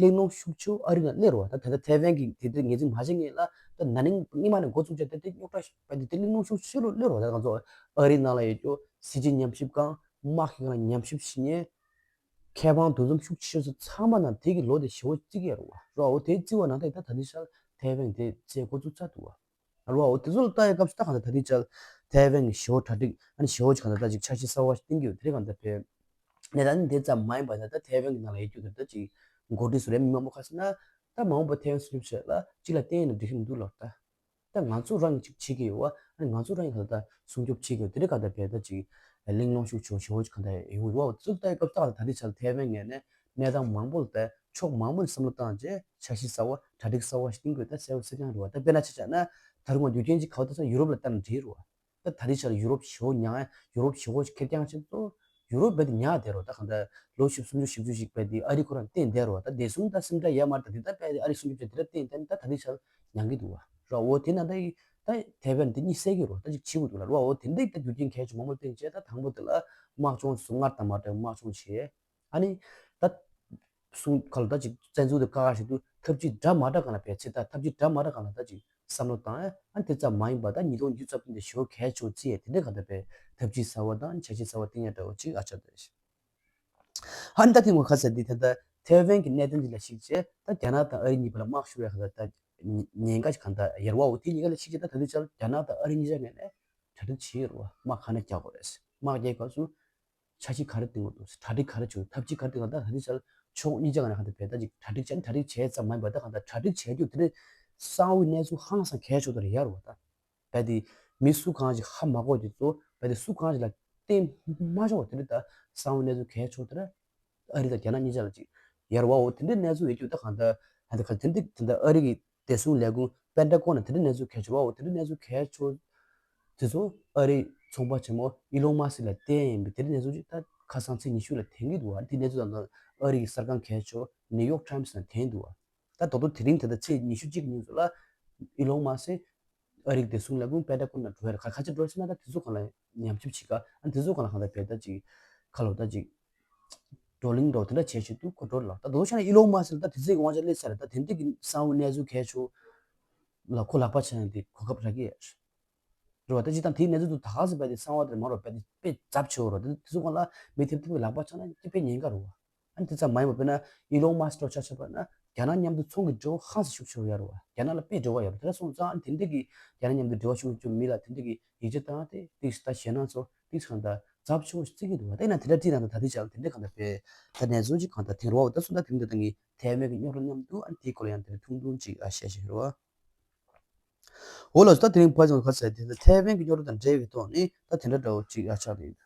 གླེང་སློང་ཤུགས་ཆེ་བོ་ཨ་རི་ནང་སླེབས་རོ། ད་ད་ལྟ་ཐའེ་ཝན་གྱི་དེ་འདྲ་ངོས་འཛིན་མ་བྱེད་མཁན་ལ་ད་ན་ནིང་སྔོན་མ་ནས་འགོ་བཙུགས་བྱས་ད་དེ་རྙོག་དྲ་ཞིག་པ་དེ་དེ་གླེང་སློང་ཤུགས་ཆེ་རུ་སླེབས་རོ། ད་ང་ཚོ་ཨ་རི་ནང་ལ་ཡོད་རྒྱུ་སྲིད་སྤྱི་ཉམས་ཞིབ་ཁང་དམག་གི་སྒང་ལ་ཉམས་ཞིབ་བྱེད་མཁན་མཁས་དབང་འདུ་འཛོམས་ཤུགས་ཆེ་ཤོས་ཚོ་ཚང་མ་ནང་དེ་གི་ལོ་དེ་ཞེ་བོ་བརྩི་གི་ཡོད་རེད་བ། རོ་འོ་དེ་བརྩི་བ་ནང་ད་ད་ད་ནི་ཤར་ཐའེ་ཝན་དེ་རྩེ་འགོ་བཙུགས་ཚར་འདུག་བ། རོ་འོ་དེ་ཚོ་ལ་ལྟ་ཡའི་སྐབས་སུ་ད་གང་ལྟར་ད་ལྟའི་ཆར་ཐའེ་ཝན་གྱི་ཞེ་བོ་གྲ་སྒྲིག་ཨ་ནི་ཞེ་བོ་ཅིག་གང་ལྟར་ད་ཅིག་འཆར་གཞི་གསར་བ་ཞིག་བཏིང་གི་ཡོད་དེ་རེད་གང་ལྟར་ཕེབས། ནས་ད་ནི་དེ་ཙམ་མ་ཡིན་པ་ད་ད་ཐའེ་ཝན་གྱི་ནང་ལ་ཡོད་རྒྱུ་དེ་ད་ཅིག་འགོ་ཁྲིད་ཚོ་རེད་མི་མང་པོ་ཁ་སང་ན་ད་མ་འོངས་པ་ཐའེ་ཝན་སྲུང་སྐྱོབ་བྱེད་ལ་གཅིག་ལ་བརྟེན་ནས་འགྲིག་གི་མི་འདུག་ལབ་ད། ད་ང་ཚོ་རང་གིས་ཅིག་བྱེད་ཀྱི་ཡོད་བ། ཨ་ནི་ང་ཚོ་རང་གིས་གང་ལྟར་སྲུང་སྐྱོབ་བྱེད་ཀྱི་ཡོད་དེ་རེད་གང་ལྟར་ཕེབས་ད་ཅིག་གླེང་སློང་ཤུགས་ཆེ་བོ་ཞེ་བོ་ཅིག་གང་ལྟར་ཡོང་གི་ཡོད་བ། ཚུར་ལྟ་ཡི་སྐབས་ད་གང་ལྟར་ད་ལྟའི་ཆར་ཐའེ་ཝན་ངོས་ནས་གནས་སྟངས་མང་པོ་ལ་ད་ ཕྱོགས་མང་པོ་ནས་བསམ་བློ་བཏང་རྗེས་འཆར་གཞི་གསར་བ་གྲ་སྒྲིག་གསར་བ་ཞིག་བཏིང་དགོས། ད་གསལ་པོ་གསལ་རྐྱང་རེད་བ། ད་དཔེར་ན་ཆ་བཞག་ན་ད་རུང་རྒྱུ་རྐྱེན་ཅིག་ག་བ་ད་ས་ཡུ་རོབ་ལ་ལྟ་ན་འགྲིག་རེད་བ། ད་ད་རེས་ཆར་ཡུ་རོབ་ཞེ་པོ་མྱངས། ཡུ་རོབ་ཞེ་པོ་ཁེར་རྐྱང་ཆེད་དུ་ཡུ་རོབ་རྦད་དེ་ཉག་བསྡད་རོ། ད་གང་ལྟར་ལོ་བཞི་བཅུ་སུམ་ཅུ་བཞི་བཅུ་ཞིག་རྦད་དེ་ཨ་རི་ཁོ་རང་བརྟེན་བསྡད་རོ། ད་བདེ་སྲུང་ད་སེམས་ཁྲལ་ཡ་མར་ད་དེ་ད་རྦད་དེ་ཨ་རི་སུམ་ཅུ་བཅས་དེ་འདྲ་བརྟེན་བསྡད་ནི་ད་ད་རེས་ཆར་མྱང་གི་འདུག་བ། རོ་འོ་དེ་ན་ད་ད་ཐེ་ཝན་དེ་གཉིད་སད་ཀྱི་རོ། ད་ཅིག་བྱེད་དགོས་འདུག་ལ་རོ། འོ་དེ་འདྲ་ད་རྒྱུ་རྐྱེན་གལ་ཆེ་མང་པོ་བསྟན་བྱས། ད་དང་པོ་དེ་ལ་དམག་སྦྱོང་སུ་སྔར་དང་མ་འདྲ་བའི་དམག་སྦྱོང་བྱས། ཨ་ནི་ད་གསུང་ག་ལ་ད་ཅིག་བཙན་འཛུལ་དེ་བཀག་ཞིག་ཏུ་ཐབས་ཇུས་འདྲ་མ་འདྲ་གང་ལ་བས་ཚེ་ད་ཐབས་ཇུས་འདྲ་མ་འདྲ་གང་ལ་ད་ཅིག་བསམ་བློ་བཏང་། ཨ་ནི་དེ་ཙམ་མ་ཡིན་པ་ད་ཉིས་སྟོང་ཉི་ཤུ་རྩ་བདུན་དེ་ཞེ་པོ་གལ་ཆེ་བོ་ཅི་ཡས་དེ་འདྲ་གང་ལྟར་བས་ཐབས་ཇུས་གསར་བ་དང་འཆར་གཞི་གསར་བ་བཏིང་ཡ་འདྲ་བོ་ཅིག་ཨ་ཆགས་བསྡད་ཤག་ཨ་ནི་ད་ཐེངས་ངོ་ཁ་ས་འདི་ད་ལྟ་ཐེ་ཝན་གྱི་གནད་དོན་འདི་ལ་གཞིགས་བྱས་ད་རྒྱ་ནག་དང་ཨ་རི་གཉིས་བར་ལ་དམག་ཤུགས་ཡག་ག་ད་ཉེན་ཁ་ཞིག་གང་ལྟར་ཡར་བ་འོ་དེ་གཉིས་ཀ་ལ་གཞིགས་བྱས་ད་ད་ལྟའི་ཆར་རྒྱ་ནག་དང་ཨ་རི་གཉིས་ཆ་ངོས་ནས་གྲ་སྒྲིག་བྱེད་ཡོད་རེད་བ། དམག་ག་ནས་རྒྱག་དགོས་རེད། དམག་རྒྱག་སྐབས་སུ་འཆར་གཞི་ག་རེ་བཏིང་དགོས་འདུག་གྲ་སྒྲིག་ག་རེ་བྱེད། ཐབས་ཇུས་ག་རེ་བཏིང་དགོས། ད་ད་ལྟའི་ཆར་ཕྱོགས་གཉིས་ཆ་ངོས་ནས་གང་ལྟར་བས་ད་ཅིག་གྲ་སྒྲིག་བྱས་ནས་གྲ་སྒྲིག་བྱས་ཙམ་མ་ཡིན་པ་ད་གང་ལྟར་གྲ་སྒྲིག་བྱས་རྒྱུ་དེ་རེད། གསང་བའི་གནས་ཚུལ་ཧང་སང་གལ་ཆེ་དེ་རེད་ཡ་རེད་བ། ད་རྦད་དེ་མི་སུ་གང་ཞིག་ཧ་མ་གོ་རྒྱུ་ཚོ་རྦད་དེ་སུ་གང་ཞིག་ལ་བརྟེན་མ་ཆོག་པ་དེ་འདྲ་ད་གསང་བའི་གནས་ཚུལ་གལ་ཆེ་དེ་ར། ཨ་རི་དང་རྒྱ་ནག་གཉིས་ཆ་ལ་ཅིག་ཡར་བའོ་དེ་འདྲའི་གནས་ཚུལ་ཡོད་རྒྱུ་ད་གང་ལྟར་ཧ་འདི་ག་དེ་འདྲ་དེ་འདྲ་ཨ་རི་གི་བདེ་སྲུང་ལས་ཁུངས་པེན་ཏ་གོན་ན་དེ་འདྲའི་གནས་ཚུལ་གལ་ཆེ་བའོ་དེ་འདྲའི་གནས་ཚུལ་གལ་ཆེ་དེ་ཚོ་ཨ་རིའི་ཚོང་པ་ཆེན་མོ་ཨི་ལོན་མཱ་སི་ལ་བརྟེན་ཡིན་པའི་དེ་འདྲའི་གནས་ཚུལ་ཅིག་ད་ཁ་སང་ཚེས་ཉི་ཤུ་ལ་ཐོན་གྱི་འདུག་བ། དེ་གནས་ཚུལ་དང་ཨ་རི་གི་གསར་ཁང་གལ་ཆེ་ནིའུ་ཡོག་ཊའིམ་སི་ལ་ཐོན་འདུག་བ། ད་དོ་དོ་དེ་རིང་དེ་ལྟར་ཚེས་ཉི་ཤུ་གཅིག་ཉིན་ཚོ་ལ་ཨི་ལོན་མཱ་སི་ཨ་རིའི་བདེ་སྲུང་ལས་ཁུངས་པེན་ཏ་གོན་ལ་འགྲོ་ཡ་རེད། ག་ག་ཅི་འགྲོ་ཟེར་ན་ད་དེ་ཚོ་གང་ལ་ཉམས་ཞིབ་བྱེད་ག་ཨ་དེ་ཚོ་གང་ལ་གང་ལྟར་བས་ད་ཅིག་ཁ་ལོ་ད་ཅིག་བགྲོ་གླེང་འགྲོ་དེ་འདྲ་བྱས་བྱེད་དུས་ཁོ་འགྲོ་ལ་ད་དོ་ཤ་ན་ཨི་ལོན་མཱ་སི་ལ་ད་དེ་ཚོའི་དབང་ཆ་སླེབས་ཚར་རེད། ད་དེ་འདྲ་གི་གསང་བའི་གནས་ཚུལ་གལ་ཆེ་ལ་ཁོ་ལག་པ་ཆགས་ཡ་དེ་གོ་སྐབས་རག་གི་ཡ་རེད་བ། ད་ཅི་ད་དེའི་གནས་ཚུལ་དུ་ད་ག་ཟེར་བས་དེ་གསང་བ་དེ་མ་རོ་བས་དེ་དཔེ་ཚབས་ཆེ་བ་རོ། དེ་ཚོ་གང་ལ་མི་ཐེབས་ཐེབས་ལག་པ་ཆགས་ན་དེ་དཔེ་ཉེན་ཁ་རོ་བ། ཨ་ནི་དེ་ཙམ་མ་ཡིན་པ་དཔེར་ན་ཨི་ལོན་མཱ་སི་ཀྲོ་ཆ་ཆ་པ་ན་རྒྱ་ནག་མཉམ་དུ་ཚོང་གི་འབྲེལ་བ་ཧང་སང་ཤུགས་ཆེ་བ་ཡོད་རེད་བ། རྒྱ་ནག་ལ་དཔེ་འབྲེལ་བ་ཡོད་རེད། དེ་འདྲ་སོང་ཙང་ཨ་ནི་དེ་འདྲ་གི་རྒྱ་ནག་མཉམ་དུ་འབྲེལ་བ་ཤུགས་ཆེ་མི་ལ་དེ་འདྲ་གི་ཡིག་ཆ་བཏང་སྟེ་ཏིག་ད་ཞེད་སྣང་ཚོ་ཏིག་གང་ད་ཚབས་ཆེ་བ་ཞིག་བརྩི་གི་འདུག་བ། དེ་ན་དེ་འདྲ་བྲིས་ན་ད་དེ་ཆ་དེ་འདྲ་གང་ད་དཔེ་ད་ནས་བཟུང་ཅིག་གང་ད་དེང་རོ་བ་ད་སོང་ད་དེང་ད་ད་ངི་ཐའེ་ཝན་གི་རྙོག་དྲ་མཉམ་དུ་ཨ་ནི་དེའི་སྐོར་ལ་ཡང་དེ་འདྲ་ཐུང་ཐུང་ཅིག་ཨ་བཤད་བཞིན་རེད་བ། འོ་ལགས་སོ། ད་དེ་རིང་ཕར་ཚུར་ཁ་ཟེར་དེ་ད་ཐའེ་ཝན་གྱི་རྙོག་དྲ་དང་འབྲེལ་བའི་ཐོག་ནས་ད་དེ་འདྲ་འདྲ་བོ་ཅིག་ཡ་ཆགས་རེད།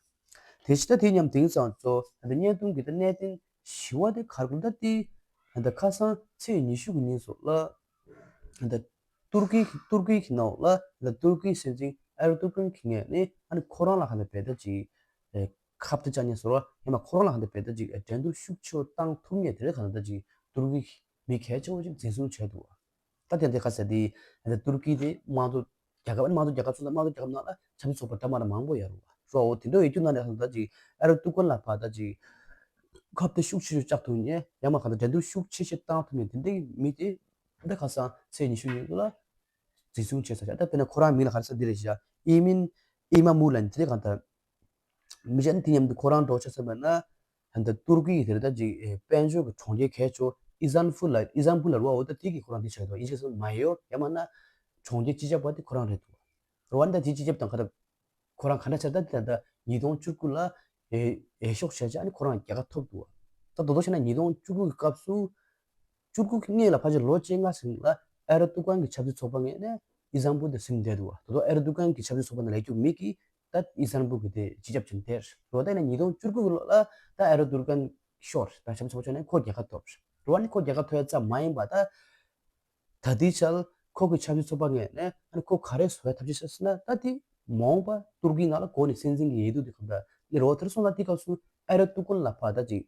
དེ་ཕྱི་ད་དེ་མཉམ་དེང་སང་ཚོ་ད་བརྙན་ཐུང་གི་ད་གནད་དོན་ཞི་བ་དེ་གར་དགོས་ད་དེ་ད་ཁ་སང་ཚེས་ཉི་ཤུ་གི་ཉིན་སོགས་ལ་ད་ཏུར་ཀི་ཏུར་ཀི་གི་ནང་ལ་ད་ཏུར་ཀི་སྲིད་འཛིན་ཨེར་ཏུ་ཀན་གྱི་ངོས་ནས་ཨ་ནི་ཁོ་རང་ལ་ཧ་ད་བས་ད་ཅིག་ཁ་གཏད་བཅག་ཉེན་ཟེར་བ་ཡང་ན་ཁོ་རང་ལ་ཧ་ད་བས་ད་ཅིག་འགྲན་བསྡུར་ཤུགས་ཆེ་བ་བཏང་ཐུབ་ཉེན་དེ་རེད། ཧ་ད་ད་ཅིག་ཏུར་ཀི་མི་གལ་ཆེ་བ་ཅིག་འཛིན་བཟུང་བྱས་འདུག་བ། ད་དེ་འདྲ་ཁ་ཟེར་དེ་ད་ཏུར་ཀི་དེ་དམངས་གཙོ་རྒྱལ་ཁབ་དམངས་གཙོ་རྒྱལ་ཁབ་སོང་ཙང་དམངས་གཙོ་རྒྱལ་ཁབ་ནང་ལ་ཆབ་སྲིད་ཚོགས་པ་འདྲ་མ་འདྲ་མང་པོ་ཡོད་རེད་བ། རོ་འོ་དེ་འདྲ་ཡོད་རྒྱུ་ན་ནས་ད་ཅིག་ཨེར་ཏུ་ཀན་ལ་ཕར་ད་ཅིག་ཁ་གཏད་ཤུགས་ཆེ་ཤོས་བཅག་ཐུབ་ཉེན་ཡང་མ་གང་ལྟར་འགྲན་བསྡུར་ཤུགས་ཆེ་ཤོས་བཏང་ཐུབ་ཉེན་དེ་འདྲའི་མི་དེ་ད་ཁ་སང་ཚེས་ཉི་ཤུ་ཉིན་ལ་འཛིན་བཟུང་བྱས་ཚར་ཤག་ད་དཔེར་ན་ཁོ་རང་མིང་ལ་ག་རེ་ཟེར་འདི་རེད་ཤག་ཨི་མིན་ཨི་མ་མུ་ལ་ནི་དེ་གང་ལྟར་མི་གཞན་དེ་མཉམ་དུ་ཁོ་རང་འགྲོ་ཆ་ཟེར་བ་ན། ད་ལྟ་ཏུར་ཀི་ཡི་དེར་ད་ཅིག་དཔལ་འབྱོར་གྱི་གྲོང་ཁྱེར་གལ་ཆེ་ཨི་ཟན་པུ་ལ་ཨི་ཟན་པུ་ལ་རུ་བ་འོ་ད་དེ་གི་ཁོ་རང་དེ་ཆགས་འདུག་ཨིན་ཇི་སྐད་མ་ཡོ་ཡ་མ་ན་གྲོང་ཁྱེར་སྤྱི་ཁྱབ་པ་དེ་ཁོ་རང་རེད་འདུག་རུ་བ་ནི་ད་དེ་སྤྱི་ཁྱབ་དང་ཁ་ད་ཁོ་རང་ག་འདྲ་ཆགས་ད་དེ་ད་ད་ཉིས་སྟོང་བཅུ་དགུ་ལ་འོས་འོས་ཤོག་བྱས་ཆ་ཨ་ནི་ཁོ་རང་རྒྱལ་ཁ་ཐོབ་འདུག་ད་དོ་དོ་བྱས་ན་ཉིས་སྟོང་བཅུ་དགུ་གི་སྐབས་སུ། བཅུ་དགུ་གི་སྔོན་ལ་ཕལ་ཆེར་ལོ་བཅོ་ལྔ་ཟིན་ལ་ཨེ་ར་ཏུ་ཀན་གྱི་ཆབ་སྲིད་ཚོགས་པ་ངོས་ནས་ཨི་ཟམ་པུ་དེ་ཟིན་བསྡད་འདུག་བ། དེ་ཚོ་ཨེ་ར་ཏུ་ཀན་གྱི་ཆབ་སྲིད་ཚོགས་པ་ནང་ལས་རྒྱུ་མི་གིས་ད་ཨི་ཟམ་པུ་གི་དེ་སྤྱི་ཁྱབ་ཅིག་དེར་རོ། ད་ཡིན་ན་ཉིས་སྟོང་བཅུ་དགུ་གི་ལོ་ལ་ད་ཨེ་ར་ཏུ་ཀན་ཤོར་ད་ཆབ་སྲིད་ཚོགས་པ་ནས་ཁོ་རྒྱལ་ཁ་ཐོབ་རོ། ཨ་ནི་ཁོ་རྒྱལ་ཁ་ཐོབ་ཡ་ཙམ་མ་ཡིན་པ་ད་ད་ལྟའི་ཆར་ཁོ་གི་ཆབ་སྲིད་ཚོགས་པ་ངོས་ནས་ཨ་ནི་ཁོ་ག་རེ་བཟོ་ཡ་ཐབས་ཤེས་བྱས་ཟེར་ན་ད་དེ་མ་འོངས་པ་ཏུར་ཀི་ནང་ལ་གོ་ནས་སྲིད་འཛིན་གྱི་འོས་བསྡུ་དེ་གང་ལྟར་ལས་རོ། དེར་སོང་ལ་དེ་སྐབས་སུ་ཨེ་ར་ཏུ་ཀན་ལ་ཕར་ད་ཅིག་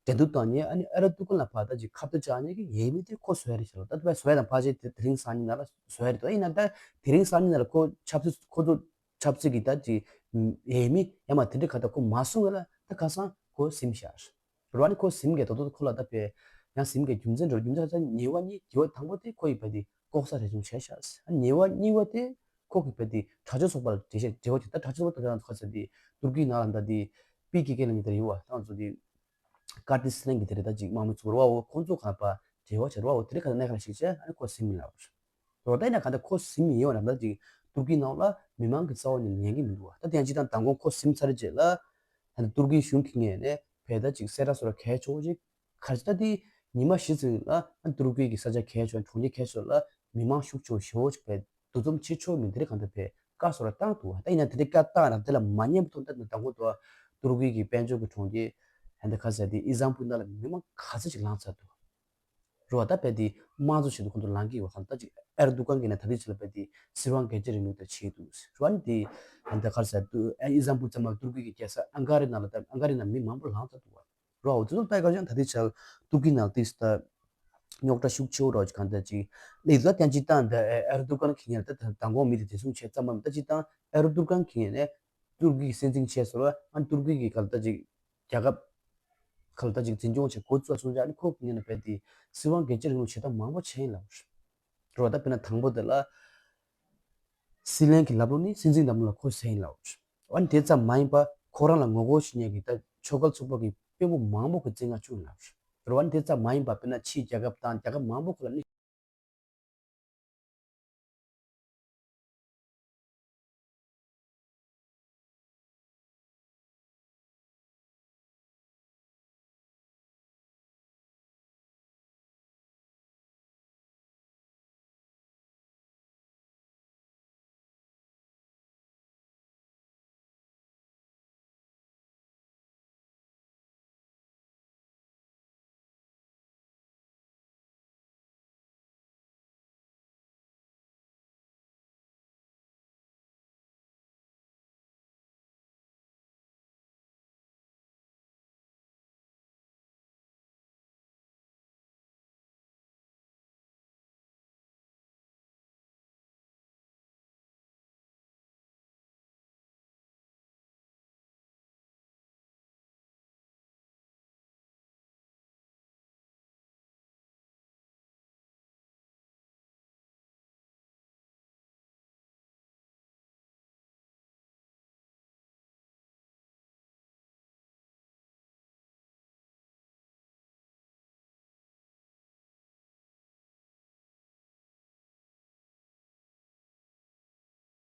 འགྲན་བསྡུར་བཏང་ཉེན་ཨ་ནི་ཨེ་ར་ཏུ་ཀན་ལ་ཕར་ད་ཅིག་ཁ་གཏད་བཅག་ཉེན་གྱི་འོས་མི་དེ་ཁོ་བཟོ་ཡ་རེད་ཤག་ལ། ད་དེ་བཟོ་ཡ་དང་ཕལ་ཆེར་དེ་དེ་རིང་སང་ཉིན་ནང་ལ་བཟོ་ཡ་རེད་དོ། ཡིན་ན་ད་དེ་རིང་སང་ཉིན་ནང་ལ་ཁོ་ཆབ་སྲིད་ཁོ་ཚོ་ཆབ་སྲིད་ཀྱི་ད་ཅིག་འོས་མི་ཡང་མ་དེ་འདྲ་ག་ད་ཁོ་མ་སོང་བས་ལ་ད་ཁ་སང་ཁོ་ཟིན་ཤག་རོ། ཨ་ནི་ཁོ་ཟིན་གས་དོ་དོ་ཁོ་ལ་ད་པས་ཡང་ཟིན་གས་རྒྱུ་མཚན་རོ། རྒྱུ་མཚན་ད་ཉེས་པ་གཉིས། ཉེས་པ་དང་པོ་དེ་ཁོ་ཡི་བས་དེ་ལྐོག་ཟ་རེ་ཟུང་བྱས་ཤག་ཨ་ནི་ཉེས་པ་གཉིས་པ་དེ་ཁོ་གི་བས་དེ་དྲག་སྤྱོད་ཚོགས་པ་ལ་འབྲེལ་བཤད་འབྲེལ་བ་བྱས། ད་དྲག་སྤྱོད་ཚོགས་པ་ད་ཁ་ས་དེ་ཏུར་ཀི་ནང་ལ་ད་དེ་པི་ཀེ་ཀེ་ལ་ཉེ་དེ་རེད་བ། ད་ང་ཚོ་དེ་ཀར་ཏི་སི་ལན་གྱི་དེ་རེད། ད་ཅིག་དམག་མི་ཚོ་རེད་བ། འོ་ཁོང་ཚོ་ག་པ་འབྲེལ་བ་བྱས་རེད་བ། འོ་དེ་རིང་ག་ད་གནད་འགག་ཞིག་བྱས་ཨ་ནི་ཁོ་ཟིན་མི་ལབ་རེད། འོ་ད་ཡིན་ན་ག་ད་ཁོ་ཟིན་མི་ཡོང་ར། ད་ཅིག་ཏུར་ཀི་ནང་ལ་མི་མང་གི་རྩ་བ་ནས་ཉན་གི་མི་འདུག་བ། ད་དེ་ཡང་ཅིག་ད་མདང་དགོང་ཁོ་ཟིན་ཚར་རྗེས་ལ་ད་ཏུར་ཀི་གཞུང་གི་ངོས་ནས་བས་ད་ཅིག་གསལ་བསྒྲགས་བཟོ་ར་གལ་ཆེ་བོ་ཅིག་ག་རེ་ད་དེ་ཉི་མ་བཞི་ཙམ་ལ་ཨ་ཏུར་ཀི་གི་ས་ཆ་གལ་ཆེ་བ་གྲོང་ཁྱེར་གལ་ཆེ་བ་ལ་མི་མང་ཤུགས་ཆེ་བོ་ཞེ་བོ་ཅིག་བས་འདུ་འཛོམས་བྱེད་ཆོག་མིན་དེ་རིང་གང་ལྟར་བས་བཀའ་སོགས་ལ་བཏང་འདུག་བ། ད་ཡིན་ན་དེ་འདྲའི་བཀའ་བཏང་ར་དེ་ལ་མ་ཉན་པ་ཐོག་ད་ནི་དང་པོ་དུ་ཏུར་ཀི་གི་དཔལ་འབྱོར་གྱི་གྲོང་ཁྱེར་ཧན་ད་ཁ་ཟེར་དེ་ཨི་ཟམ་པུ་ནང་ལ་མི་མང་ག་ཚོད་ཅིག་ལངས་ཚར་འདུག་རེད་བ། ད་རྦད་དེ་དམངས་གཙོ་ཆེད་དུ་ཁོང་ཚོ་ལངས་ཀྱི་ཡོད་པ་གང་ལྟར་ཅིག་ཨེར་དུ་ཀན་གྱིས་ནས་ད་ལྟའི་ཆ་ལ་རྦད་དེ་སྲིད་དབང་སྒེར་གཅོད་རིང་ལུགས་དེ་བྱས་འདུག་རེད་བ། ཨ་ནི་དེ་ད་ག་རེ་ཟེར་དུས་ཨེ་ཨི་ཛམ་པུལ་ཙམ་པ་ཏུར་ཀི་གི་རྒྱལ་ས་ཨན་ཀ་རའི་ནང་ལ་ད་ཨན་ཀ་རའི་ནང་མི་མང་པོ་ལངས་ཚར་འདུག་བ། རོ་ཨོ་ཙི་ལ་ལྟ་ག་ཅང་ད་ལྟའི་ཆར་ཏུར་ཀི་ནང་ཏིས་ད་རྙོག་དྲ་ཤུགས་ཆེ་བོ་རོ་གང་ལྟར་ཅིག་ལས་ལ་བརྟན་ཅིག་བཏང་ད་ཨེར་དུ་ཀན་ཁེ་ཉར་ད་མདང་དགོང་མི་དེ་དེ་སུང་ཆེ་ཙམ་མམ་ད་ཅིག་བཏང་ཨེར་དུ་ཀན་ཁེ་ཉར་ནས་ཏུར་ཀི་སྲིད་འཛིན་ཆེ་སོ་ར་ཨན་ཏུར་ཀི་གི་ག་ལ་ད་ཅིག་རྒྱལ་ཁབ་ག་ལ་ད་ཅིག་འཛིན་སྐྱོང་བྱེད་འགོ་བཙུགས་སོང་ཅག་ནི་ཁོ་ཁེ་ཉར་ནས་རྦད་དེ་སྲིད་དབང་སྒེར་གཅོད་རིང་ལུགས་བྱེད་སྟངས་མང་པོ་བྱས་ཡིན་ལབ་རོ། ད་དཔེར་ན་དང་པོ་དེ་ལ། སྲིད་བློན་གྱི་ལམ་ལུགས་ནི་སྲིད་འཛིན་ལམ་ལུགས་ལ་ཁོ་ཟེར་ཡིན་ལབ། ཨ་ནི་དེ་ཙམ་མ་ཡིན་པ་ཁོ་རང་ལ་ངོ་རྒོལ་བྱེད་མཁན་གྱི་ད་ཆོལ་ཁ་ཚོགས་པ་གི་དཔོན་པོ་མང་པོ་ཁོ་བཙན་ཁང་བཅུག་ཡིན་ལབ། རེད་བ། ཨ་ནི་དེ་ཙམ་མ་ཡིན་པ་དཔེར་ན་ཕྱིའི་རྒྱལ་ཁབ་དང་རྒྱལ་ཁབ་མང་པོ་ཁོ་ལ་ནི།